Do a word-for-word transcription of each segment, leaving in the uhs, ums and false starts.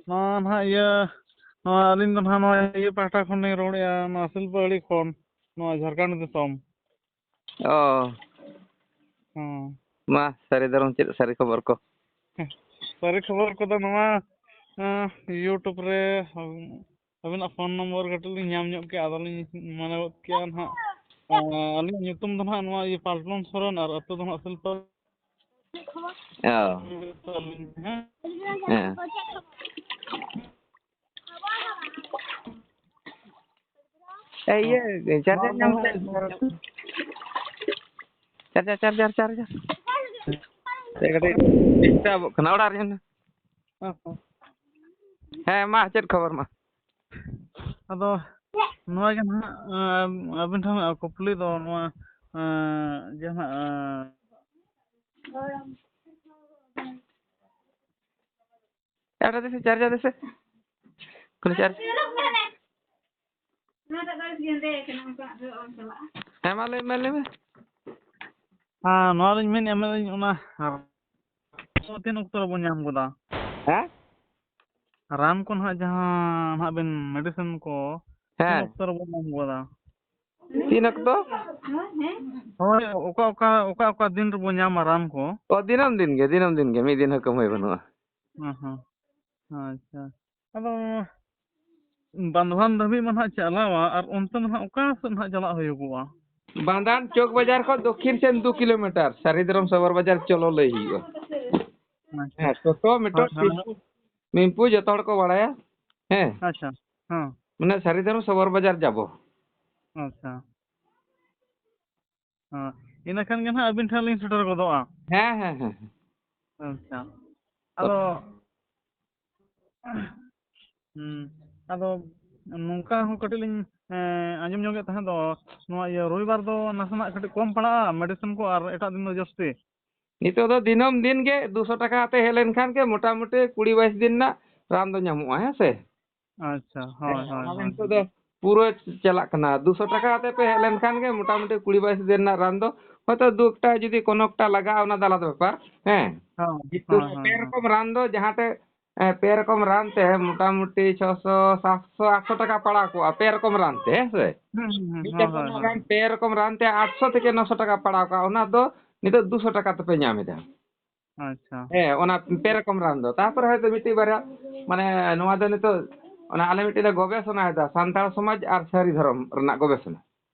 ᱱᱚᱣᱟ ᱱᱟᱦᱟᱜ ᱤᱭᱟᱹ, ᱱᱚᱣᱟ ᱟᱹᱞᱤᱧ ᱫᱚ ᱱᱟᱦᱟᱜ ᱱᱚᱣᱟ ᱤᱭᱟᱹ ᱯᱟᱦᱴᱟ ᱠᱷᱚᱱ ᱞᱤᱧ ᱨᱚᱲᱮᱫᱼᱟ, ᱱᱚᱣᱟ ᱥᱤᱞᱯᱟᱹᱦᱟᱹᱲᱤ ᱠᱷᱚᱱ, ᱱᱚᱣᱟ ᱡᱷᱟᱲᱠᱷᱚᱸᱰ ᱫᱤᱥᱚᱢ᱾ ᱚ᱾ ᱦᱮᱸ᱾ ᱢᱟ, ᱥᱟᱹᱨᱤ ᱫᱷᱚᱨᱚᱢ ᱪᱮᱫ ᱥᱟᱹᱨᱤ ᱠᱷᱚᱵᱚᱨ ᱠᱚ? ᱥᱟᱹᱨᱤ ᱠᱷᱚᱵᱚᱨ ᱠᱚᱫᱚ ᱱᱚᱣᱟ, ᱮᱸ, YouTube ᱨᱮ ᱟᱹᱵᱤᱱᱟᱜ ᱯᱷᱳᱱ ᱱᱚᱢᱵᱚᱨ ᱠᱟᱹᱴᱤᱡ ᱞᱤᱧ ᱧᱟᱢ ᱧᱚᱜ ᱠᱮᱫᱼᱟ, ᱟᱫᱚᱞᱤᱧ ᱢᱚᱱᱮ ᱜᱚᱫ ᱠᱮᱫᱼᱟ ᱱᱟᱦᱟᱜ, ᱮᱸ, ᱟᱹᱞᱤᱧᱟᱜ ᱧᱩᱛᱩᱢ ᱫᱚ ᱱᱟᱦᱟᱜ ᱱᱚᱣᱟ ᱤᱭᱟᱹ ᱯᱟᱞᱴᱚᱱ ᱥᱚᱨᱮᱱ ᱟᱨ ᱟᱹᱛᱩ ᱫᱚ ᱱᱟᱦᱟᱜ ᱥᱤᱞᱯᱟᱹ᱾ ᱚ᱾ ᱦᱮᱸ᱾ ᱦᱮᱸ᱾ ᱮ, ᱤᱭᱟᱹ, charger ᱧᱟᱢ ᱠᱮᱫ᱾ Charger, charger, charger᱾ ᱮ, ᱠᱟᱹᱴᱤᱡ disturbᱚᱜ ᱠᱟᱱᱟ ᱚᱲᱟᱜ ᱨᱮ᱾ ᱦᱮᱸ, ᱦᱮᱸ᱾ ᱦᱮᱸ, ᱢᱟ, ᱪᱮᱫ ᱠᱷᱚᱵᱚᱨ ᱢᱟ? ᱟᱫᱚ ᱱᱚᱣᱟ ᱜᱮ ᱱᱟᱦᱟᱜ, ᱟᱸ, ᱟᱹᱵᱤᱱ ᱴᱷᱮᱱ ᱠᱩᱠᱞᱤ ᱫᱚ ᱱᱚᱣᱟ, ᱟᱸ, ᱡᱮ ᱱᱟᱦᱟᱜ, ᱟᱸ, ᱪᱟᱨᱡᱽ ᱫᱮᱥᱮ, ᱪᱟᱨᱡᱽ ᱫᱮᱥᱮ᱾ ᱠᱳᱱᱳ ᱪᱟᱨᱡᱽ᱾ ᱦᱮᱸ, ᱢᱟ ᱞᱟᱹᱭ ᱢᱮ, ᱞᱟᱹᱭ ᱢᱮ᱾ ᱦᱮᱸ, ᱱᱚᱣᱟ ᱞᱤᱧ ᱢᱮᱱᱮᱫᱼᱟ, ᱢᱮᱱᱫᱟᱹᱧ ᱚᱱᱟ ᱛᱤᱱ ᱚᱠᱛᱚ ᱨᱮᱵᱚᱱ ᱧᱟᱢ ᱜᱚᱫᱟ? ᱦᱮᱸ? ᱨᱟᱱ ᱠᱚ ᱱᱟᱦᱟᱜ ᱡᱟᱦᱟᱸ ᱱᱟᱦᱟᱜ ᱵᱮᱱ medicine ᱠᱚ, ᱛᱤᱱ ᱦᱮᱸ᱾ ᱚᱠᱛᱚ ᱨᱮᱵᱚᱱ ᱧᱟᱢ ᱜᱚᱫᱟ? ᱛᱤᱱ ᱚᱠᱛᱚ? ᱦᱳᱭ, ᱚᱠᱟ, ᱚᱠᱟ, ᱚᱠᱟ, ᱚᱠᱟ ᱫᱤᱱ ᱨᱮᱵᱚᱱ ᱧᱟᱢᱟ ᱨᱟᱱ ᱠᱚ? ᱚ, ᱫᱤᱱᱟᱹᱢ ᱫᱤᱱ ᱜᱮ, ᱫᱤᱱᱟᱹᱢ ᱫᱤᱱ ᱜᱮ, ᱢᱤᱫ ᱫᱤᱱ ᱦᱚᱸ ᱠᱟᱹᱢᱦᱟᱹᱭ ᱵᱟᱹᱱᱩᱜᱼᱟ᱾ ᱦᱮᱸ, ᱦᱮᱸ᱾ ᱟᱪᱪᱷᱟ᱾ ᱟᱫᱚ ᱵᱟᱱᱫᱷᱣᱟᱱ ᱫᱷᱟᱹᱵᱤᱡ ᱢᱟ ᱱᱟᱦᱟᱜ ᱪᱟᱞᱟᱣᱟ, ᱟᱨ ᱚᱱᱛᱮ ᱢᱟ ᱱᱟᱦᱟᱜ ᱚᱠᱟ ᱥᱮᱫ ᱱᱟᱦᱟᱜ ᱪᱟᱞᱟᱜ ᱦᱩᱭᱩᱜᱚᱜᱼᱟ? ᱵᱟᱱᱫᱷᱟᱱ ᱪᱚᱠ ᱵᱟᱡᱟᱨ ᱠᱷᱚᱱ ᱫᱚᱠᱠᱷᱤᱱ ᱥᱮᱱ ᱫᱩ ᱠᱤᱞᱳᱢᱤᱴᱟᱨ, ᱥᱟᱹᱨᱤᱫᱷᱚᱨᱚᱢ ᱥᱚᱵᱚᱨ ᱵᱟᱡᱟᱨ ᱪᱚᱞᱚ ᱞᱟᱹᱭ ᱦᱩᱭᱩᱜᱼᱟ᱾ ᱟᱪᱪᱷᱟ᱾ ᱦᱮᱸ, ᱴᱳᱴᱳ, ᱢᱮᱴᱨᱳ, ᱦᱳᱭ, ᱦᱳᱭ᱾ ᱴᱮᱢᱯᱩ, ᱢᱮᱢᱯᱩ ᱡᱚᱛᱚ ᱦᱚᱲ ᱠᱚ ᱵᱟᱲᱟᱭᱟ᱾ ᱦᱮᱸ᱾ ᱟᱪᱪᱷᱟ, ᱦᱮᱸ᱾ ᱢᱟᱱᱮ ᱥᱟᱹᱨᱤᱫᱷᱚᱨᱚᱢ ᱥᱚᱵᱚᱨ ᱵᱟᱡᱟᱨ ᱡᱟᱵᱚ᱾ ᱟᱪᱪᱷᱟ᱾ ᱦᱮᱸ, ᱤᱱᱟᱹ ᱠᱷᱟᱱ ᱜᱮ ᱱᱟᱦᱟᱜ ᱟᱹᱵᱤᱱ ᱴᱷᱮᱱ ᱞᱤᱧ ᱥᱮᱴᱮᱨ ᱜᱚᱫᱚᱜᱼᱟ᱾ ᱦᱮᱸ, ᱦᱮᱸ, ᱦᱮᱸ, ᱦᱮᱸ᱾ ᱟᱪᱪᱷᱟ᱾ ᱟᱫᱚ, ᱦᱩᱸ, ᱟᱫᱚ ᱱᱚᱝᱠᱟ ᱦᱚᱸ ᱠᱟᱹᱴᱤᱡ ᱞᱤᱧ, ᱮᱸ, ᱟᱸᱡᱚᱢ ᱧᱚᱜᱮᱫ ᱛᱟᱦᱮᱸᱫ ᱫᱚ, ᱱᱚᱣᱟ ᱤᱭᱟᱹ ᱨᱚᱵᱤᱵᱟᱨ ᱫᱚ ᱱᱟᱥᱮᱱᱟᱜ ᱠᱟᱹᱴᱤᱡ ᱠᱚᱢ ᱯᱟᱲᱟᱜᱼᱟ medicine ᱠᱚ, ᱟᱨ ᱮᱴᱟᱜ ᱫᱤᱱ ᱫᱚ ᱡᱟᱹᱥᱛᱤ᱾ ᱱᱤᱛᱚᱜ ᱫᱚ ᱫᱤᱱᱟᱹᱢ ᱫᱤᱱ ᱜᱮ ᱫᱩᱥᱚ ᱴᱟᱠᱟ ᱟᱛᱮ ᱦᱮᱡ ᱞᱮᱱᱠᱷᱟᱱ ᱜᱮ ᱢᱚᱴᱟᱢᱩᱴᱤ ᱠᱩᱲᱤ ᱵᱟᱭᱤᱥ ᱫᱤᱱ ᱨᱮᱱᱟᱜ ᱨᱟᱱ ᱫᱚ ᱧᱟᱢᱚᱜᱼᱟ, ᱦᱮᱸ ᱥᱮ? ᱟᱪᱪᱷᱟ, ᱦᱳᱭ, ᱦᱮᱸ, ᱦᱳᱭ, ᱚᱱᱟ ᱫᱚ ᱦᱳᱭ᱾ ᱱᱤᱛᱚᱜ ᱫᱚ ᱯᱩᱨᱟᱹ ᱪᱟᱞᱟᱜ ᱠᱟᱱᱟ᱾ ᱫᱩᱥᱚ ᱴᱟᱠᱟ ᱟᱛᱮ ᱯᱮ ᱦᱮᱡ ᱞᱮᱱᱠᱷᱟᱱ ᱜᱮ ᱢᱚᱴᱟᱢᱩᱴᱤ ᱠᱩᱲᱤ ᱵᱟᱭᱤᱥ ᱫᱤᱱ ᱨᱮᱱᱟᱜ ᱨᱟᱱ ᱫᱚ, ᱦᱚᱭᱛᱚ ᱫᱩ ᱮᱠᱴᱟ ᱡᱩᱫᱤ ᱠᱳᱱᱳ ᱮᱠᱴᱟ ᱞᱟᱜᱟᱜᱼᱟ, ᱚᱱᱟ ᱫᱚ ᱟᱞᱟᱫᱟ ᱵᱮᱯᱟᱨ᱾ ᱦᱮᱸ, ᱦᱳᱭ, ᱠᱤᱱᱛᱩ ᱦᱳᱭ, ᱦᱳᱭ, ᱯᱮ ᱦᱳᱭ᱾ ᱨᱚᱠᱚᱢ ᱨᱟᱱ ᱫᱚ ᱡᱟᱦᱟᱸ ᱴᱷᱮᱡ ᱮ, ᱯᱮ ᱨᱚᱠᱚᱢ ᱨᱟᱱ ᱛᱮ ᱢᱚᱴᱟᱢᱩᱴᱤ ᱪᱷᱚᱥᱚ, ᱥᱟᱛᱥᱚ, ᱟᱴᱥᱚ ᱴᱟᱠᱟ ᱯᱟᱲᱟᱣ ᱠᱚᱜᱼᱟ, ᱯᱮ ᱨᱚᱠᱚᱢ ᱨᱟᱱ ᱛᱮ, ᱦᱮᱸ ᱥᱮ? ᱦᱩᱸ, ᱦᱩᱸ, ᱦᱩᱸ, ᱢᱤᱫᱴᱮᱱ ᱦᱳᱭ, ᱦᱳᱭ, ᱨᱟᱱ ᱦᱳᱭ᱾ ᱯᱮ ᱨᱚᱠᱚᱢ ᱨᱟᱱ ᱛᱮ ᱟᱴᱥᱚ ᱛᱷᱮᱠᱮ ᱱᱚᱥᱚ ᱴᱟᱠᱟ ᱯᱟᱲᱟᱣ ᱠᱚᱜᱼᱟ, ᱚᱱᱟ ᱫᱚ ᱱᱤᱛᱚᱜ ᱫᱩᱥᱚ ᱴᱟᱠᱟ ᱛᱮᱯᱮ ᱧᱟᱢ ᱮᱫᱟ᱾ ᱟᱪᱪᱷᱟ᱾ ᱦᱮᱸ, ᱚᱱᱟ ᱯᱮ ᱨᱚᱠᱚᱢ ᱨᱟᱱ ᱫᱚ᱾ ᱛᱟᱨᱯᱚᱨᱮ ᱦᱚᱭᱛᱳ ᱢᱤᱫᱴᱤᱡ ᱵᱟᱨᱭᱟ, ᱢᱟᱱᱮ, ᱱᱚᱣᱟ ᱫᱚ ᱱᱤᱛᱚᱜ, ᱚᱱᱟ ᱟᱞᱮ ᱢᱤᱫᱴᱤᱡ ᱞᱮ ᱜᱚᱵᱮᱥᱚᱱᱟᱭᱮᱫᱟ, ᱥᱟᱱᱛᱟᱲ ᱥᱚᱢᱟᱡᱽ ᱟᱨ ᱥᱟᱹᱨᱤ ᱫᱷᱚᱨᱚᱢ ᱨᱮᱱᱟᱜ ᱜᱚᱵᱮᱥᱚᱱᱟ᱾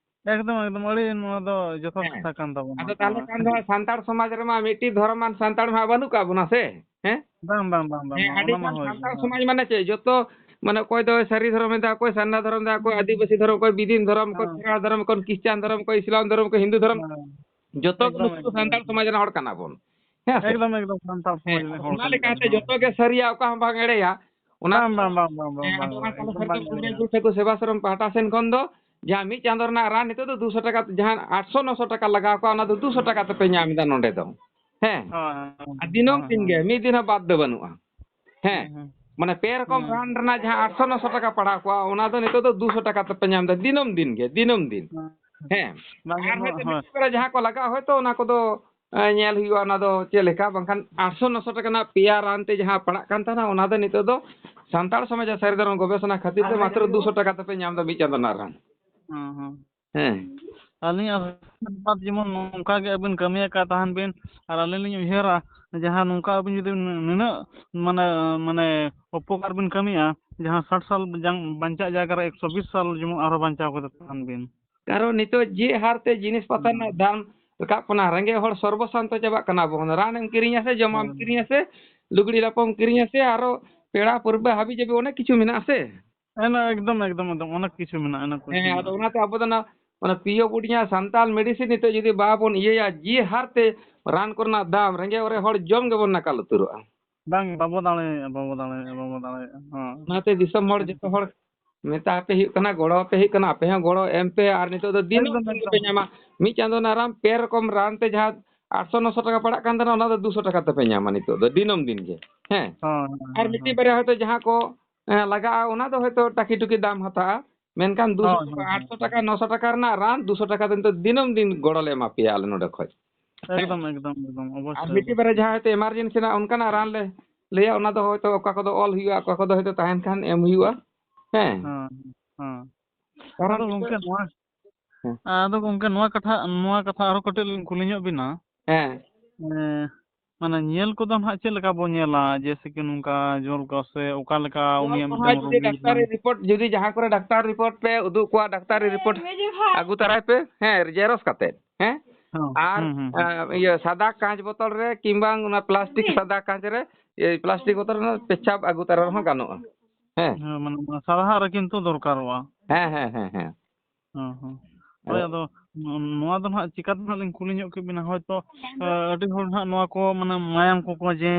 ᱮᱠᱫᱚᱢ, ᱮᱠᱫᱚᱢ, ᱟᱹᱰᱤ ᱱᱚᱣᱟ ᱫᱚ ᱡᱚᱛᱷᱟᱛ ᱦᱮᱸ᱾ ᱠᱟᱛᱷᱟ ᱠᱟᱱ ᱛᱟᱵᱚᱱᱟ᱾ ᱟᱫᱚ ᱛᱟᱦᱚᱞᱮ ᱦᱳᱭ᱾ ᱠᱷᱟᱱ ᱫᱚ ᱥᱟᱱᱛᱟᱲ ᱥᱚᱢᱟᱡᱽ ᱨᱮᱢᱟ ᱢᱤᱫᱴᱤᱡ ᱫᱷᱚᱨᱚᱢᱟᱱ ᱥᱟᱱᱛᱟᱲ ᱢᱟ ᱵᱟᱹᱱᱩᱜ ᱠᱟᱜ ᱵᱚᱱᱟ ᱥᱮ, ᱦᱮᱸ? ᱵᱟᱝ, ᱵᱟᱝ, ᱵᱟᱝ, ᱵᱟᱝ, ᱦᱮᱸ, ᱵᱟᱝ, ᱟᱹᱰᱤ ᱚᱱᱟ ᱢᱟ ᱜᱟᱱ ᱦᱳᱭ ᱜᱮ, ᱥᱟᱱᱛᱟᱲ ᱦᱳᱭ᱾ ᱥᱚᱢᱟᱡᱽ ᱢᱟᱱᱮ ᱪᱮᱫ? ᱡᱚᱛᱚ, ᱢᱟᱱᱮ, ᱚᱠᱚᱭ ᱫᱚ ᱥᱟᱹᱨᱤ ᱫᱷᱚᱨᱚᱢ ᱮᱫᱟ, ᱚᱠᱚᱭ ᱥᱟᱨᱱᱟ ᱫᱷᱚᱨᱚᱢ ᱮᱫᱟ, ᱚᱠᱚᱭ ᱦᱩᱸ᱾ ᱟᱹᱫᱤᱵᱟᱹᱥᱤ ᱫᱷᱚᱨᱚᱢ, ᱚᱠᱚᱭ ᱵᱤᱫᱤᱱ ᱫᱷᱚᱨᱚᱢ, ᱚᱠᱚᱭ ᱦᱮᱸ᱾ ᱠᱷᱮᱨᱣᱟᱲ ᱫᱷᱚᱨᱚᱢ, ᱚᱠᱚᱭ ᱠᱷᱨᱤᱥᱴᱟᱱ ᱫᱷᱚᱨᱚᱢ, ᱚᱠᱚᱭ ᱤᱥᱞᱟᱢ ᱫᱷᱚᱨᱚᱢ, ᱚᱠᱚᱭ ᱦᱤᱱᱫᱩ ᱫᱷᱚᱨᱚᱢ, ᱦᱮᱸ᱾ ᱡᱚᱛᱚ ᱮᱠᱫᱚᱢ, ᱜᱮ ᱮᱠᱫᱚᱢ, ᱥᱟᱱᱛᱟᱲ ᱮᱠᱫᱚᱢ᱾ ᱥᱚᱢᱟᱡᱽ ᱨᱮᱱ ᱦᱚᱲ ᱠᱟᱱᱟ ᱵᱚᱱ᱾ ᱦᱮᱸ ᱥᱮ? ᱮᱠᱫᱚᱢ, ᱮᱠᱫᱚᱢ, ᱥᱟᱱᱛᱟᱲ ᱦᱮᱸ, ᱥᱚᱢᱟᱡᱽ ᱨᱮᱱ ᱟᱫᱚ ᱦᱚᱲ ᱚᱱᱟ ᱠᱟᱱ ᱞᱮᱠᱟᱛᱮ ᱜᱮᱭᱟ ᱵᱚᱱ᱾ ᱡᱚᱛᱚ ᱜᱮ ᱥᱟᱹᱨᱤᱭᱟ, ᱚᱠᱟ ᱦᱚᱸ ᱵᱟᱝ ᱮᱲᱮᱭᱟ᱾ ᱚᱱᱟ ᱦᱮᱸ, ᱟᱫᱚ ᱚᱱᱟ ᱠᱟᱞᱚ ᱥᱟᱨᱡᱚᱢ ᱠᱩᱲᱤ ᱜᱩᱞ ᱴᱷᱟᱹᱠᱩᱨ ᱥᱮᱵᱟ ᱥᱟᱨᱚᱢ ᱯᱟᱦᱴᱟ ᱥᱮᱱ ᱠᱷᱚᱱ ᱫᱚ ᱡᱟᱦᱟᱸ ᱢᱤᱫ ᱪᱟᱸᱫᱚ ᱨᱮᱱᱟᱜ ᱨᱟᱱ ᱱᱤᱛᱚᱜ ᱫᱚ ᱫᱩᱥᱚ ᱴᱟᱠᱟ, ᱡᱟᱦᱟᱸ ᱟᱴᱥᱚ ᱱᱚᱥᱚ ᱴᱟᱠᱟ ᱞᱟᱜᱟᱣ ᱠᱚᱣᱟ, ᱚᱱᱟ ᱫᱚ ᱫᱩᱥᱚ ᱴᱟᱠᱟ ᱛᱮᱯᱮ ᱧᱟᱢ ᱮᱫᱟ ᱱᱚᱰᱮ ᱫᱚ᱾ ᱦᱮᱸ᱾ ᱦᱳᱭ, ᱦᱳᱭ, ᱟᱨ ᱫᱤᱱᱟᱹᱢ ᱦᱳᱭ, ᱫᱤᱱ ᱦᱳᱭ᱾ ᱜᱮ, ᱢᱤᱫ ᱫᱤᱱ ᱦᱚᱸ ᱵᱟᱫ ᱫᱚ ᱵᱟᱹᱱᱩᱜᱼᱟ᱾ ᱦᱮᱸ᱾ ᱦᱩᱸ, ᱦᱩᱸ᱾ ᱢᱟᱱᱮ ᱯᱮ ᱨᱚᱠᱚᱢ ᱦᱩᱸ᱾ ᱨᱟᱱ ᱨᱮᱱᱟᱜ ᱡᱟᱦᱟᱸ ᱟᱴᱥᱚ ᱱᱚᱥᱚ ᱴᱟᱠᱟ ᱯᱟᱲᱟᱣ ᱠᱚᱜᱼᱟ, ᱚᱱᱟ ᱫᱚ ᱱᱤᱛᱚᱜ ᱫᱚ ᱫᱩᱥᱚ ᱴᱟᱠᱟ ᱛᱮᱯᱮ ᱧᱟᱢ ᱮᱫᱟ ᱫᱤᱱᱟᱹᱢ ᱫᱤᱱ ᱜᱮ, ᱫᱤᱱᱟᱹᱢ ᱫᱤᱱ᱾ ᱦᱩᱸ᱾ ᱦᱮᱸ᱾ ᱵᱟᱝ ᱟᱨ ᱧᱟᱢᱚᱜ, ᱦᱚᱭᱛᱳ ᱦᱳᱭ᱾ ᱢᱤᱫᱴᱤᱡ ᱵᱟᱨᱭᱟ ᱡᱟᱦᱟᱸ ᱠᱚ ᱞᱟᱜᱟᱜᱼᱟ, ᱦᱚᱭᱛᱳ ᱚᱱᱟ ᱠᱚᱫᱚ, ᱮ, ᱧᱮᱞ ᱦᱩᱭᱩᱜᱼᱟ, ᱚᱱᱟ ᱫᱚ ᱪᱮᱫ ᱞᱮᱠᱟ, ᱵᱟᱝᱠᱷᱟᱱ ᱟᱴᱥᱚ ᱱᱚᱥᱚ ᱴᱟᱠᱟ ᱨᱮᱱᱟᱜ ᱯᱮᱭᱟ ᱨᱟᱱ ᱛᱮ ᱡᱟᱦᱟᱸ ᱯᱟᱲᱟᱜ ᱠᱟᱱ ᱛᱟᱦᱮᱱᱟ, ᱚᱱᱟ ᱫᱚ ᱱᱤᱛᱚᱜ ᱫᱚ ᱥᱟᱱᱛᱟᱲ ᱥᱚᱢᱟᱡᱽ ᱟᱨ ᱥᱟᱹᱨᱤ ᱫᱷᱚᱨᱚᱢ ᱜᱚᱵᱮᱥᱚᱱᱟ ᱠᱷᱟᱹᱛᱤᱨ ᱛᱮ ᱢᱟᱛᱨᱚ ᱫᱩᱥᱚ ᱴᱟᱠᱟ ᱛᱮᱯᱮ ᱧᱟᱢ ᱮᱫᱟ ᱢᱤᱫ ᱪᱟᱸᱫᱚ ᱨᱮᱱᱟᱜ ᱨᱟᱱ᱾ ᱦᱩᱸ, ᱦᱩᱸ᱾ ᱦᱮᱸ᱾ ᱟᱹᱞᱤᱧᱟᱜ ᱡᱮᱢᱚᱱ ᱱᱚᱝᱠᱟ ᱜᱮ ᱟᱹᱵᱤᱱ ᱠᱟᱹᱢᱤ ᱟᱠᱟᱫ ᱛᱟᱦᱮᱱ ᱵᱤᱱ, ᱟᱨ ᱟᱹᱞᱤᱧ ᱞᱤᱧ ᱩᱭᱦᱟᱹᱨᱟ, ᱡᱟᱦᱟᱸ ᱱᱚᱝᱠᱟ ᱟᱹᱵᱤᱱ ᱡᱩᱫᱤ ᱱᱩᱱᱟᱹᱜ, ᱢᱟᱱᱮ, ᱢᱟᱱᱮ, ᱩᱯᱚᱠᱟᱨ ᱵᱤᱱ ᱠᱟᱹᱢᱤᱭᱟ, ᱡᱟᱦᱟᱸ ᱥᱟᱴ ᱥᱟᱞ ᱡᱟᱝ-, ᱵᱟᱧᱪᱟᱜ ᱡᱟᱭᱜᱟ ᱨᱮ ᱮᱠᱥᱚ ᱵᱤᱥ ᱥᱟᱞ ᱡᱮᱢᱚᱱ ᱟᱨᱦᱚᱸ ᱵᱟᱧᱪᱟᱣ ᱠᱟᱛᱮ ᱛᱟᱦᱮᱱ ᱵᱤᱱ᱾ ᱠᱟᱨᱚᱱ ᱱᱤᱛᱚᱜ ᱡᱮ ᱦᱟᱨ ᱛᱮ ᱡᱤᱱᱤᱥ ᱯᱟᱛᱟ ᱨᱮᱱᱟᱜ ᱦᱩᱸ᱾ ᱫᱟᱢ ᱨᱟᱠᱟᱵ ᱠᱟᱱᱟ, ᱨᱮᱸᱜᱮᱡ ᱦᱚᱲ ᱥᱚᱨᱵᱚ ᱥᱟᱱᱛᱚ ᱪᱟᱵᱟᱜ ᱠᱟᱱᱟ ᱵᱚᱱ᱾ ᱨᱟᱱ ᱮᱢ ᱠᱤᱨᱤᱧᱟ ᱥᱮ, ᱡᱚᱢᱟᱜ ᱮᱢ ᱦᱳᱭ᱾ ᱠᱤᱨᱤᱧᱟ ᱥᱮ, ᱞᱩᱜᱽᱲᱤ ᱞᱟᱯᱚᱢ ᱠᱤᱨᱤᱧᱟ ᱥᱮ, ᱟᱨᱚ ᱯᱮᱲᱟ ᱯᱩᱨᱵᱟᱹ ᱦᱟᱹᱵᱤ ᱡᱟᱹᱵᱤ ᱚᱱᱮᱠ ᱠᱤᱪᱷᱩ ᱢᱮᱱᱟᱜᱼᱟ ᱥᱮ᱾ ᱦᱮᱸ, ᱮᱠᱫᱚᱢ, ᱮᱠᱫᱚᱢ, ᱮᱠᱫᱚᱢ, ᱚᱱᱮᱠ ᱠᱤᱪᱷᱩ ᱢᱮᱱᱟᱜᱼᱟ, ᱚᱱᱮᱠ ᱠᱤᱪᱷᱩ ᱦᱮᱸ, ᱟᱫᱚ ᱢᱮᱱᱟᱜᱼᱟ᱾ ᱚᱱᱟᱛᱮ ᱟᱵᱚ ᱫᱚ ᱚᱱᱟ, ᱚᱱᱟ ᱯᱤᱭᱳ ᱵᱩᱰᱤᱧᱟ ᱥᱟᱱᱛᱟᱲ medicine ᱱᱤᱛᱚᱜ ᱡᱩᱫᱤ ᱵᱟᱵᱚᱱ ᱤᱭᱟᱹᱭᱟ, ᱡᱮ ᱦᱟᱨ ᱛᱮ ᱨᱟᱱ ᱠᱚᱨᱮᱱᱟᱜ ᱫᱟᱢ, ᱨᱮᱸᱜᱮᱡ ᱚᱨᱮᱡ ᱦᱚᱲ ᱡᱚᱢ ᱜᱮᱵᱚᱱ ᱱᱟᱠᱟᱞ ᱩᱛᱟᱹᱨᱚᱜᱼᱟ᱾ ᱵᱟᱝ, ᱵᱟᱵᱚ ᱫᱟᱲᱮᱭᱟᱜᱼᱟ, ᱵᱟᱵᱚ ᱫᱟᱲᱮᱭᱟᱜᱼᱟ, ᱵᱟᱵᱚ ᱫᱟᱲᱮᱭᱟᱜᱼᱟ, ᱦᱚᱸ᱾ ᱚᱱᱟᱛᱮ ᱫᱤᱥᱚᱢ ᱦᱚᱲ ᱡᱚᱛᱚ ᱦᱚᱲ ᱢᱮᱛᱟ ᱟᱯᱮ ᱦᱩᱭᱩᱜ ᱠᱟᱱᱟ, ᱜᱚᱲᱚ ᱟᱯᱮ ᱦᱩᱭᱩᱜ ᱠᱟᱱᱟ, ᱟᱯᱮ ᱦᱚᱸ ᱜᱚᱲᱚ ᱮᱢ ᱯᱮ, ᱟᱨ ᱱᱤᱛᱚᱜ ᱫᱚ ᱫᱤᱱᱟᱹᱢ ᱮᱠᱫᱚᱢ, ᱫᱤᱱ ᱜᱮᱯᱮ ᱮᱠᱫᱚᱢ᱾ ᱧᱟᱢᱟ᱾ ᱢᱤᱫ ᱪᱟᱸᱫᱚ ᱨᱮᱱᱟᱜ ᱨᱟᱱ ᱯᱮ ᱨᱚᱠᱚᱢ ᱨᱟᱱ ᱛᱮ ᱡᱟᱦᱟᱸ ᱟᱴᱥᱚ ᱱᱚᱥᱚ ᱴᱟᱠᱟ ᱯᱟᱲᱟᱜ ᱠᱟᱱ ᱛᱟᱦᱮᱱᱟ, ᱚᱱᱟ ᱫᱚ ᱫᱩᱥᱚ ᱴᱟᱠᱟ ᱛᱮᱯᱮ ᱧᱟᱢᱟ ᱱᱤᱛᱚᱜ ᱫᱚ, ᱫᱤᱱᱟᱹᱢ ᱫᱤᱱ ᱜᱮ᱾ ᱦᱮᱸ᱾ ᱦᱳᱭ, ᱦᱳᱭ, ᱟᱨ ᱦᱳᱭ, ᱢᱤᱫᱴᱤᱡ ᱦᱳᱭ᱾ ᱵᱟᱨᱭᱟ ᱦᱚᱭᱛᱳ ᱡᱟᱦᱟᱸ ᱠᱚ, ᱮᱸ, ᱞᱟᱜᱟᱜᱼᱟ, ᱚᱱᱟ ᱫᱚ ᱦᱚᱭᱛᱳ ᱴᱟᱠᱤ ᱴᱩᱠᱤ ᱫᱟᱢ ᱦᱟᱛᱟᱜᱼᱟ᱾ ᱢᱮᱱᱠᱷᱟᱱ ᱫᱩᱥᱚ ᱦᱳᱭ, ᱴᱟᱠᱟ, ᱦᱳᱭ, ᱦᱳᱭ, ᱟᱴᱥᱚ ᱦᱳᱭ᱾ ᱴᱟᱠᱟ, ᱱᱚᱥᱚ ᱴᱟᱠᱟ ᱨᱮᱱᱟᱜ ᱨᱟᱱ ᱫᱩᱥᱚ ᱴᱟᱠᱟ ᱛᱮ ᱱᱤᱛᱚᱜ ᱫᱤᱱᱟᱹᱢ ᱫᱤᱱ ᱜᱚᱲᱚ ᱞᱮ ᱮᱢᱟ ᱯᱮᱭᱟ ᱟᱞᱮ ᱱᱚᱰᱮ ᱠᱷᱚᱡ᱾ ᱦᱮᱸ᱾ ᱮᱠᱫᱚᱢ, ᱮᱠᱫᱚᱢ, ᱮᱠᱫᱚᱢ, ᱟᱨ ᱚᱵᱚᱥᱥᱳᱭ, ᱢᱤᱫᱴᱤᱡ ᱵᱟᱨᱭᱟ ᱚᱵᱚᱥᱥᱳᱭ᱾ ᱡᱟᱦᱟᱸ ᱦᱚᱭᱛᱳ emergency ᱨᱮᱱᱟᱜ ᱚᱱᱠᱟᱱᱟᱜ ᱨᱟᱱ ᱞᱮ ᱞᱟᱹᱭᱟ, ᱚᱱᱟ ᱫᱚ ᱦᱚᱭᱛᱳ ᱚᱠᱟ ᱠᱚᱫᱚ ᱚᱞ ᱦᱩᱭᱩᱜᱼᱟ, ᱚᱠᱟ ᱠᱚᱫᱚ ᱦᱚᱭᱛᱳ ᱛᱟᱦᱮᱱ ᱠᱷᱟᱱ ᱮᱢ ᱦᱩᱭᱩᱜᱼᱟ᱾ ᱦᱮᱸ᱾ ᱦᱮᱸ, ᱦᱮᱸ᱾ ᱠᱟᱨᱚᱱ ᱟᱫᱚ ᱜᱚᱝᱠᱮ ᱱᱚᱣᱟ, ᱦᱮᱸ᱾ ᱟᱫᱚ ᱜᱚᱝᱠᱮ ᱱᱚᱣᱟ ᱠᱟᱛᱷᱟ, ᱱᱚᱣᱟ ᱠᱟᱛᱷᱟ ᱟᱨᱦᱚᱸ ᱠᱟᱹᱴᱤᱡ ᱞᱤᱧ ᱠᱩᱞᱤ ᱧᱚᱜ ᱵᱤᱱᱟ᱾ ᱦᱮᱸ᱾ ᱮᱸ, ᱢᱟᱱᱮ ᱧᱮᱞ ᱠᱚᱫᱚ ᱱᱟᱦᱟᱜ ᱪᱮᱫ ᱞᱮᱠᱟ ᱵᱚ ᱧᱮᱞᱟ? ᱡᱮᱭᱥᱮ ᱠᱤ ᱱᱚᱝᱠᱟ ᱡᱚᱞ ᱠᱚ ᱥᱮ ᱚᱠᱟ ᱞᱮᱠᱟ ᱩᱱᱤ ᱡᱚᱞ ᱠᱚᱦᱚᱸ ᱢᱤᱫᱴᱟᱝ ᱡᱩᱫᱤ ᱨᱳᱜᱤ ᱰᱟᱠᱛᱟᱨᱤ ᱨᱮᱱᱟᱜ? ᱨᱤᱯᱳᱨᱴ, ᱡᱩᱫᱤ ᱡᱟᱦᱟᱸ ᱠᱚᱨᱮ ᱰᱟᱠᱛᱟᱨ ᱨᱤᱯᱳᱨᱴ ᱯᱮ ᱩᱫᱩᱜ ᱠᱚᱣᱟ, ᱰᱟᱠᱛᱟᱨᱤ ᱨᱤᱯᱳᱨᱴ ᱟᱹᱜᱩ ᱛᱟᱨᱟᱭ ᱯᱮ, ᱦᱮᱸ, ᱡᱮᱨᱚᱠᱥ ᱠᱟᱛᱮ, ᱦᱮᱸ? ᱦᱮᱸ, ᱟᱨ, ᱦᱩᱸ, ᱦᱩᱸ, ᱦᱩᱸ᱾ ᱟᱸ, ᱤᱭᱟᱹ, ᱥᱟᱫᱟ ᱠᱟᱸᱪ ᱵᱚᱛᱚᱞ ᱨᱮ ᱠᱤᱝᱵᱟ ᱚᱱᱟ ᱯᱞᱟᱥᱴᱤᱠ ᱥᱟᱫᱟ ᱠᱟᱸᱪ ᱨᱮ, ᱤᱭᱟᱹ, ᱯᱞᱟᱥᱴᱤᱠ ᱵᱚᱛᱚᱞ ᱨᱮ ᱯᱮᱪᱷᱟᱯ ᱟᱹᱜᱩ ᱛᱟᱨᱟ ᱨᱮᱦᱚᱸ ᱜᱟᱱᱚᱜᱼᱟ᱾ ᱦᱮᱸ᱾ ᱦᱮᱸ, ᱢᱟᱱᱮ ᱚᱱᱟ ᱥᱟᱫᱟ ᱦᱟᱜ ᱨᱮ ᱠᱤᱱᱛᱩ ᱫᱚᱨᱠᱟᱨᱚᱜᱼᱟ᱾ ᱦᱮᱸ, ᱦᱮᱸ, ᱦᱮᱸ, ᱦᱮᱸ᱾ ᱦᱮᱸ, ᱦᱮᱸ᱾ ᱦᱳᱭ, ᱟᱫᱚ ᱟᱫᱚ ᱱᱚ-, ᱱᱚᱣᱟ ᱫᱚ ᱱᱟᱦᱟᱜ ᱪᱤᱠᱟᱹᱛᱮ ᱱᱟᱦᱟᱜ ᱞᱤᱧ ᱠᱩᱞᱤ ᱧᱚᱜ ᱠᱮᱫ ᱵᱤᱱᱟ, ᱦᱚᱭᱛᱚ, ᱮ, ᱟᱹᱰᱤ ᱦᱚᱲ ᱱᱟᱦᱟᱜ ᱱᱚᱣᱟ ᱠᱚ ᱢᱟᱱᱮ ᱢᱟᱭᱟᱢ ᱠᱚᱠᱚ ᱡᱮ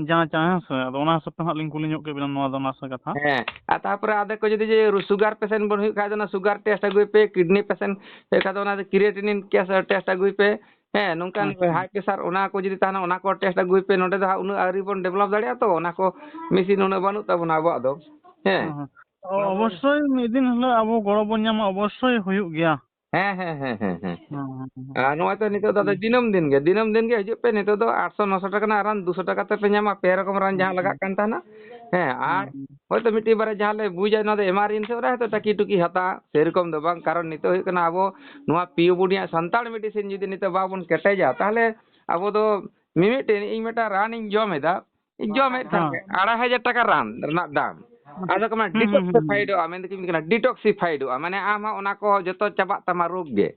ᱡᱟᱸᱪᱟ, ᱦᱮᱸ ᱥᱮ? ᱟᱫᱚ ᱚᱱᱟ ᱦᱤᱥᱟᱹᱵ ᱛᱮ ᱱᱟᱦᱟᱜ ᱞᱤᱧ ᱠᱩᱞᱤ ᱧᱚᱜ ᱠᱮᱫ ᱵᱤᱱᱟ ᱱᱚᱣᱟ ᱫᱚ ᱱᱟᱥᱮ ᱠᱟᱛᱷᱟ᱾ ᱦᱮᱸ, ᱟᱨ ᱛᱟᱨᱯᱚᱨᱮ ᱟᱫᱚ ᱠᱚ ᱡᱩᱫᱤ ᱡᱮ ᱥᱩᱜᱟᱨ ᱯᱮᱥᱮᱱᱴ ᱵᱚᱱ ᱦᱩᱭᱩᱜ ᱠᱷᱟᱡ ᱫᱚ ᱚᱱᱟ ᱥᱩᱜᱟᱨ ᱴᱮᱥᱴ ᱟᱹᱜᱩᱭ ᱯᱮ, ᱠᱤᱰᱱᱤ ᱯᱮᱥᱮᱱᱴ ᱦᱩᱭᱩᱜ ᱠᱷᱟᱡ ᱫᱚ ᱚᱱᱟ ᱫᱚ ᱠᱨᱤᱭᱮᱴᱤᱱᱤᱱ ᱴᱮᱥᱴ, ᱴᱮᱥᱴ ᱟᱹᱜᱩᱭ ᱯᱮ, ᱦᱮᱸ, ᱱᱚᱝᱠᱟᱱ ᱟᱪᱪᱷᱟ᱾ ᱦᱟᱭ ᱯᱨᱮᱥᱟᱨ ᱚᱱᱟ ᱠᱚ ᱡᱩᱫᱤ ᱛᱟᱦᱮᱱᱟ ᱚᱱᱟ ᱠᱚ ᱴᱮᱥᱴ ᱟᱹᱜᱩᱭ ᱯᱮ, ᱱᱚᱸᱰᱮ ᱫᱚ ᱦᱟᱸᱜ ᱩᱱᱟᱹᱜ ᱟᱹᱣᱨᱤ ᱵᱚᱱ ᱰᱮᱵᱷᱞᱚᱯ ᱫᱟᱲᱮᱭᱟᱜᱼᱟ ᱛᱚ, ᱚᱱᱟ ᱠᱚ ᱢᱮᱥᱤᱱ ᱩᱱᱟᱹᱜ ᱵᱟᱹᱱᱩᱜ ᱛᱟᱵᱚᱱᱟ ᱟᱵᱚᱣᱟᱜ ᱫᱚ, ᱦᱮᱸ᱾ ᱦᱮᱸ, ᱦᱮᱸ᱾ ᱚ-, ᱚᱵᱚᱥᱥᱳᱭ ᱢᱤᱫ ᱫᱤᱱ ᱦᱤᱞᱳᱜ ᱟᱵᱚ ᱜᱚᱲᱚ ᱵᱚᱱ ᱧᱟᱢᱟ, ᱚᱵᱚᱥᱥᱳᱭ ᱦᱩᱭᱩᱜ ᱜᱮᱭᱟ᱾ ᱦᱮᱸ, ᱦᱮᱸ, ᱦᱮᱸ, ᱦᱮᱸ, ᱦᱮᱸ᱾ ᱦᱮᱸ, ᱦᱮᱸ, ᱦᱮᱸ᱾ ᱟᱨ ᱱᱚᱜᱼᱚᱭ ᱛᱚ ᱱᱤᱛᱚᱜ ᱫᱚ ᱟᱫᱚ ᱦᱩᱸ᱾ ᱫᱤᱱᱟᱹᱢ ᱫᱤᱱ ᱜᱮ, ᱫᱤᱱᱟᱹᱢ ᱫᱤᱱ ᱜᱮ ᱦᱤᱡᱩᱜ ᱯᱮ, ᱱᱤᱛᱚᱜ ᱫᱚ ᱟᱴᱥᱚ ᱱᱚᱥᱚ ᱴᱟᱠᱟ ᱨᱮᱱᱟᱜ ᱨᱟᱱ ᱫᱩᱥᱚ ᱴᱟᱠᱟ ᱛᱮᱯᱮ ᱧᱟᱢᱟ, ᱯᱮ ᱨᱚᱠᱚᱢ ᱨᱟᱱ ᱦᱩᱸ, ᱡᱟᱦᱟᱸ ᱞᱟᱜᱟᱜ ᱦᱩᱸ᱾ ᱠᱟᱱ ᱛᱟᱦᱮᱱᱟ᱾ ᱦᱮᱸ, ᱟᱨ ᱦᱩᱸ, ᱦᱩᱸ᱾ ᱦᱚᱭᱛᱳ ᱢᱤᱫᱴᱤᱡ ᱵᱟᱨᱭᱟ ᱡᱟᱦᱟᱸ ᱞᱮ ᱵᱩᱡᱟ ᱱᱚᱣᱟ ᱫᱚ ᱮᱢᱟᱨᱡᱮᱱᱥᱤ, ᱚᱱᱟ ᱦᱚᱭᱛᱳ ᱴᱟᱠᱤ ᱴᱩᱠᱤ ᱦᱟᱛᱟᱣᱟ, ᱥᱮᱨᱚᱠᱚᱢ ᱫᱚ ᱵᱟᱝ᱾ ᱠᱟᱨᱚᱱ ᱱᱤᱛᱚᱜ ᱦᱩᱭᱩᱜ ᱠᱟᱱᱟ ᱟᱵᱚ ᱱᱚᱣᱟ ᱯᱤᱭᱳ ᱵᱚᱰᱤᱭᱟᱜ ᱥᱟᱱᱛᱟᱲ ᱢᱮᱰᱤᱥᱤᱱ ᱡᱩᱫᱤ ᱱᱤᱛᱚᱜ ᱵᱟᱵᱚᱱ ᱠᱮᱴᱮᱡᱟ, ᱛᱟᱦᱚᱞᱮ ᱟᱵᱚ ᱫᱚ ᱢᱤᱢᱤᱫᱴᱮᱱ, ᱤᱧ ᱢᱤᱫᱴᱟᱝ ᱨᱟᱱᱤᱧ ᱡᱚᱢ ᱮᱫᱟ, ᱤᱧ ᱡᱚᱢᱮᱫ ᱠᱷᱟᱱ ᱦᱮᱸ᱾ ᱜᱮ ᱟᱲᱟᱭ ᱦᱟᱡᱟᱨ ᱴᱟᱠᱟ ᱨᱟᱱ ᱨᱮᱱᱟᱜ ᱫᱟᱢ᱾ ᱦᱩᱸ, ᱟᱫᱚ ᱠᱚ ᱢᱮᱱᱟ ᱦᱩᱸ, ᱦᱩᱸ, ᱦᱩᱸ, ᱦᱩᱸ᱾ ᱰᱤᱴᱚᱠᱥᱤᱯᱷᱟᱭᱤᱰᱚᱜᱼᱟ, ᱢᱮᱱᱫᱚ ᱪᱮᱫ ᱢᱮᱱᱟ, ᱰᱤᱴᱚᱠᱥᱤᱯᱷᱟᱭᱤᱰᱚᱜᱼᱟ, ᱢᱟᱱᱮ ᱟᱢ ᱦᱚᱸ ᱚᱱᱟ ᱠᱚ ᱡᱚᱛᱚ ᱪᱟᱵᱟᱜ ᱛᱟᱢᱟ ᱨᱳᱜᱽ ᱜᱮ᱾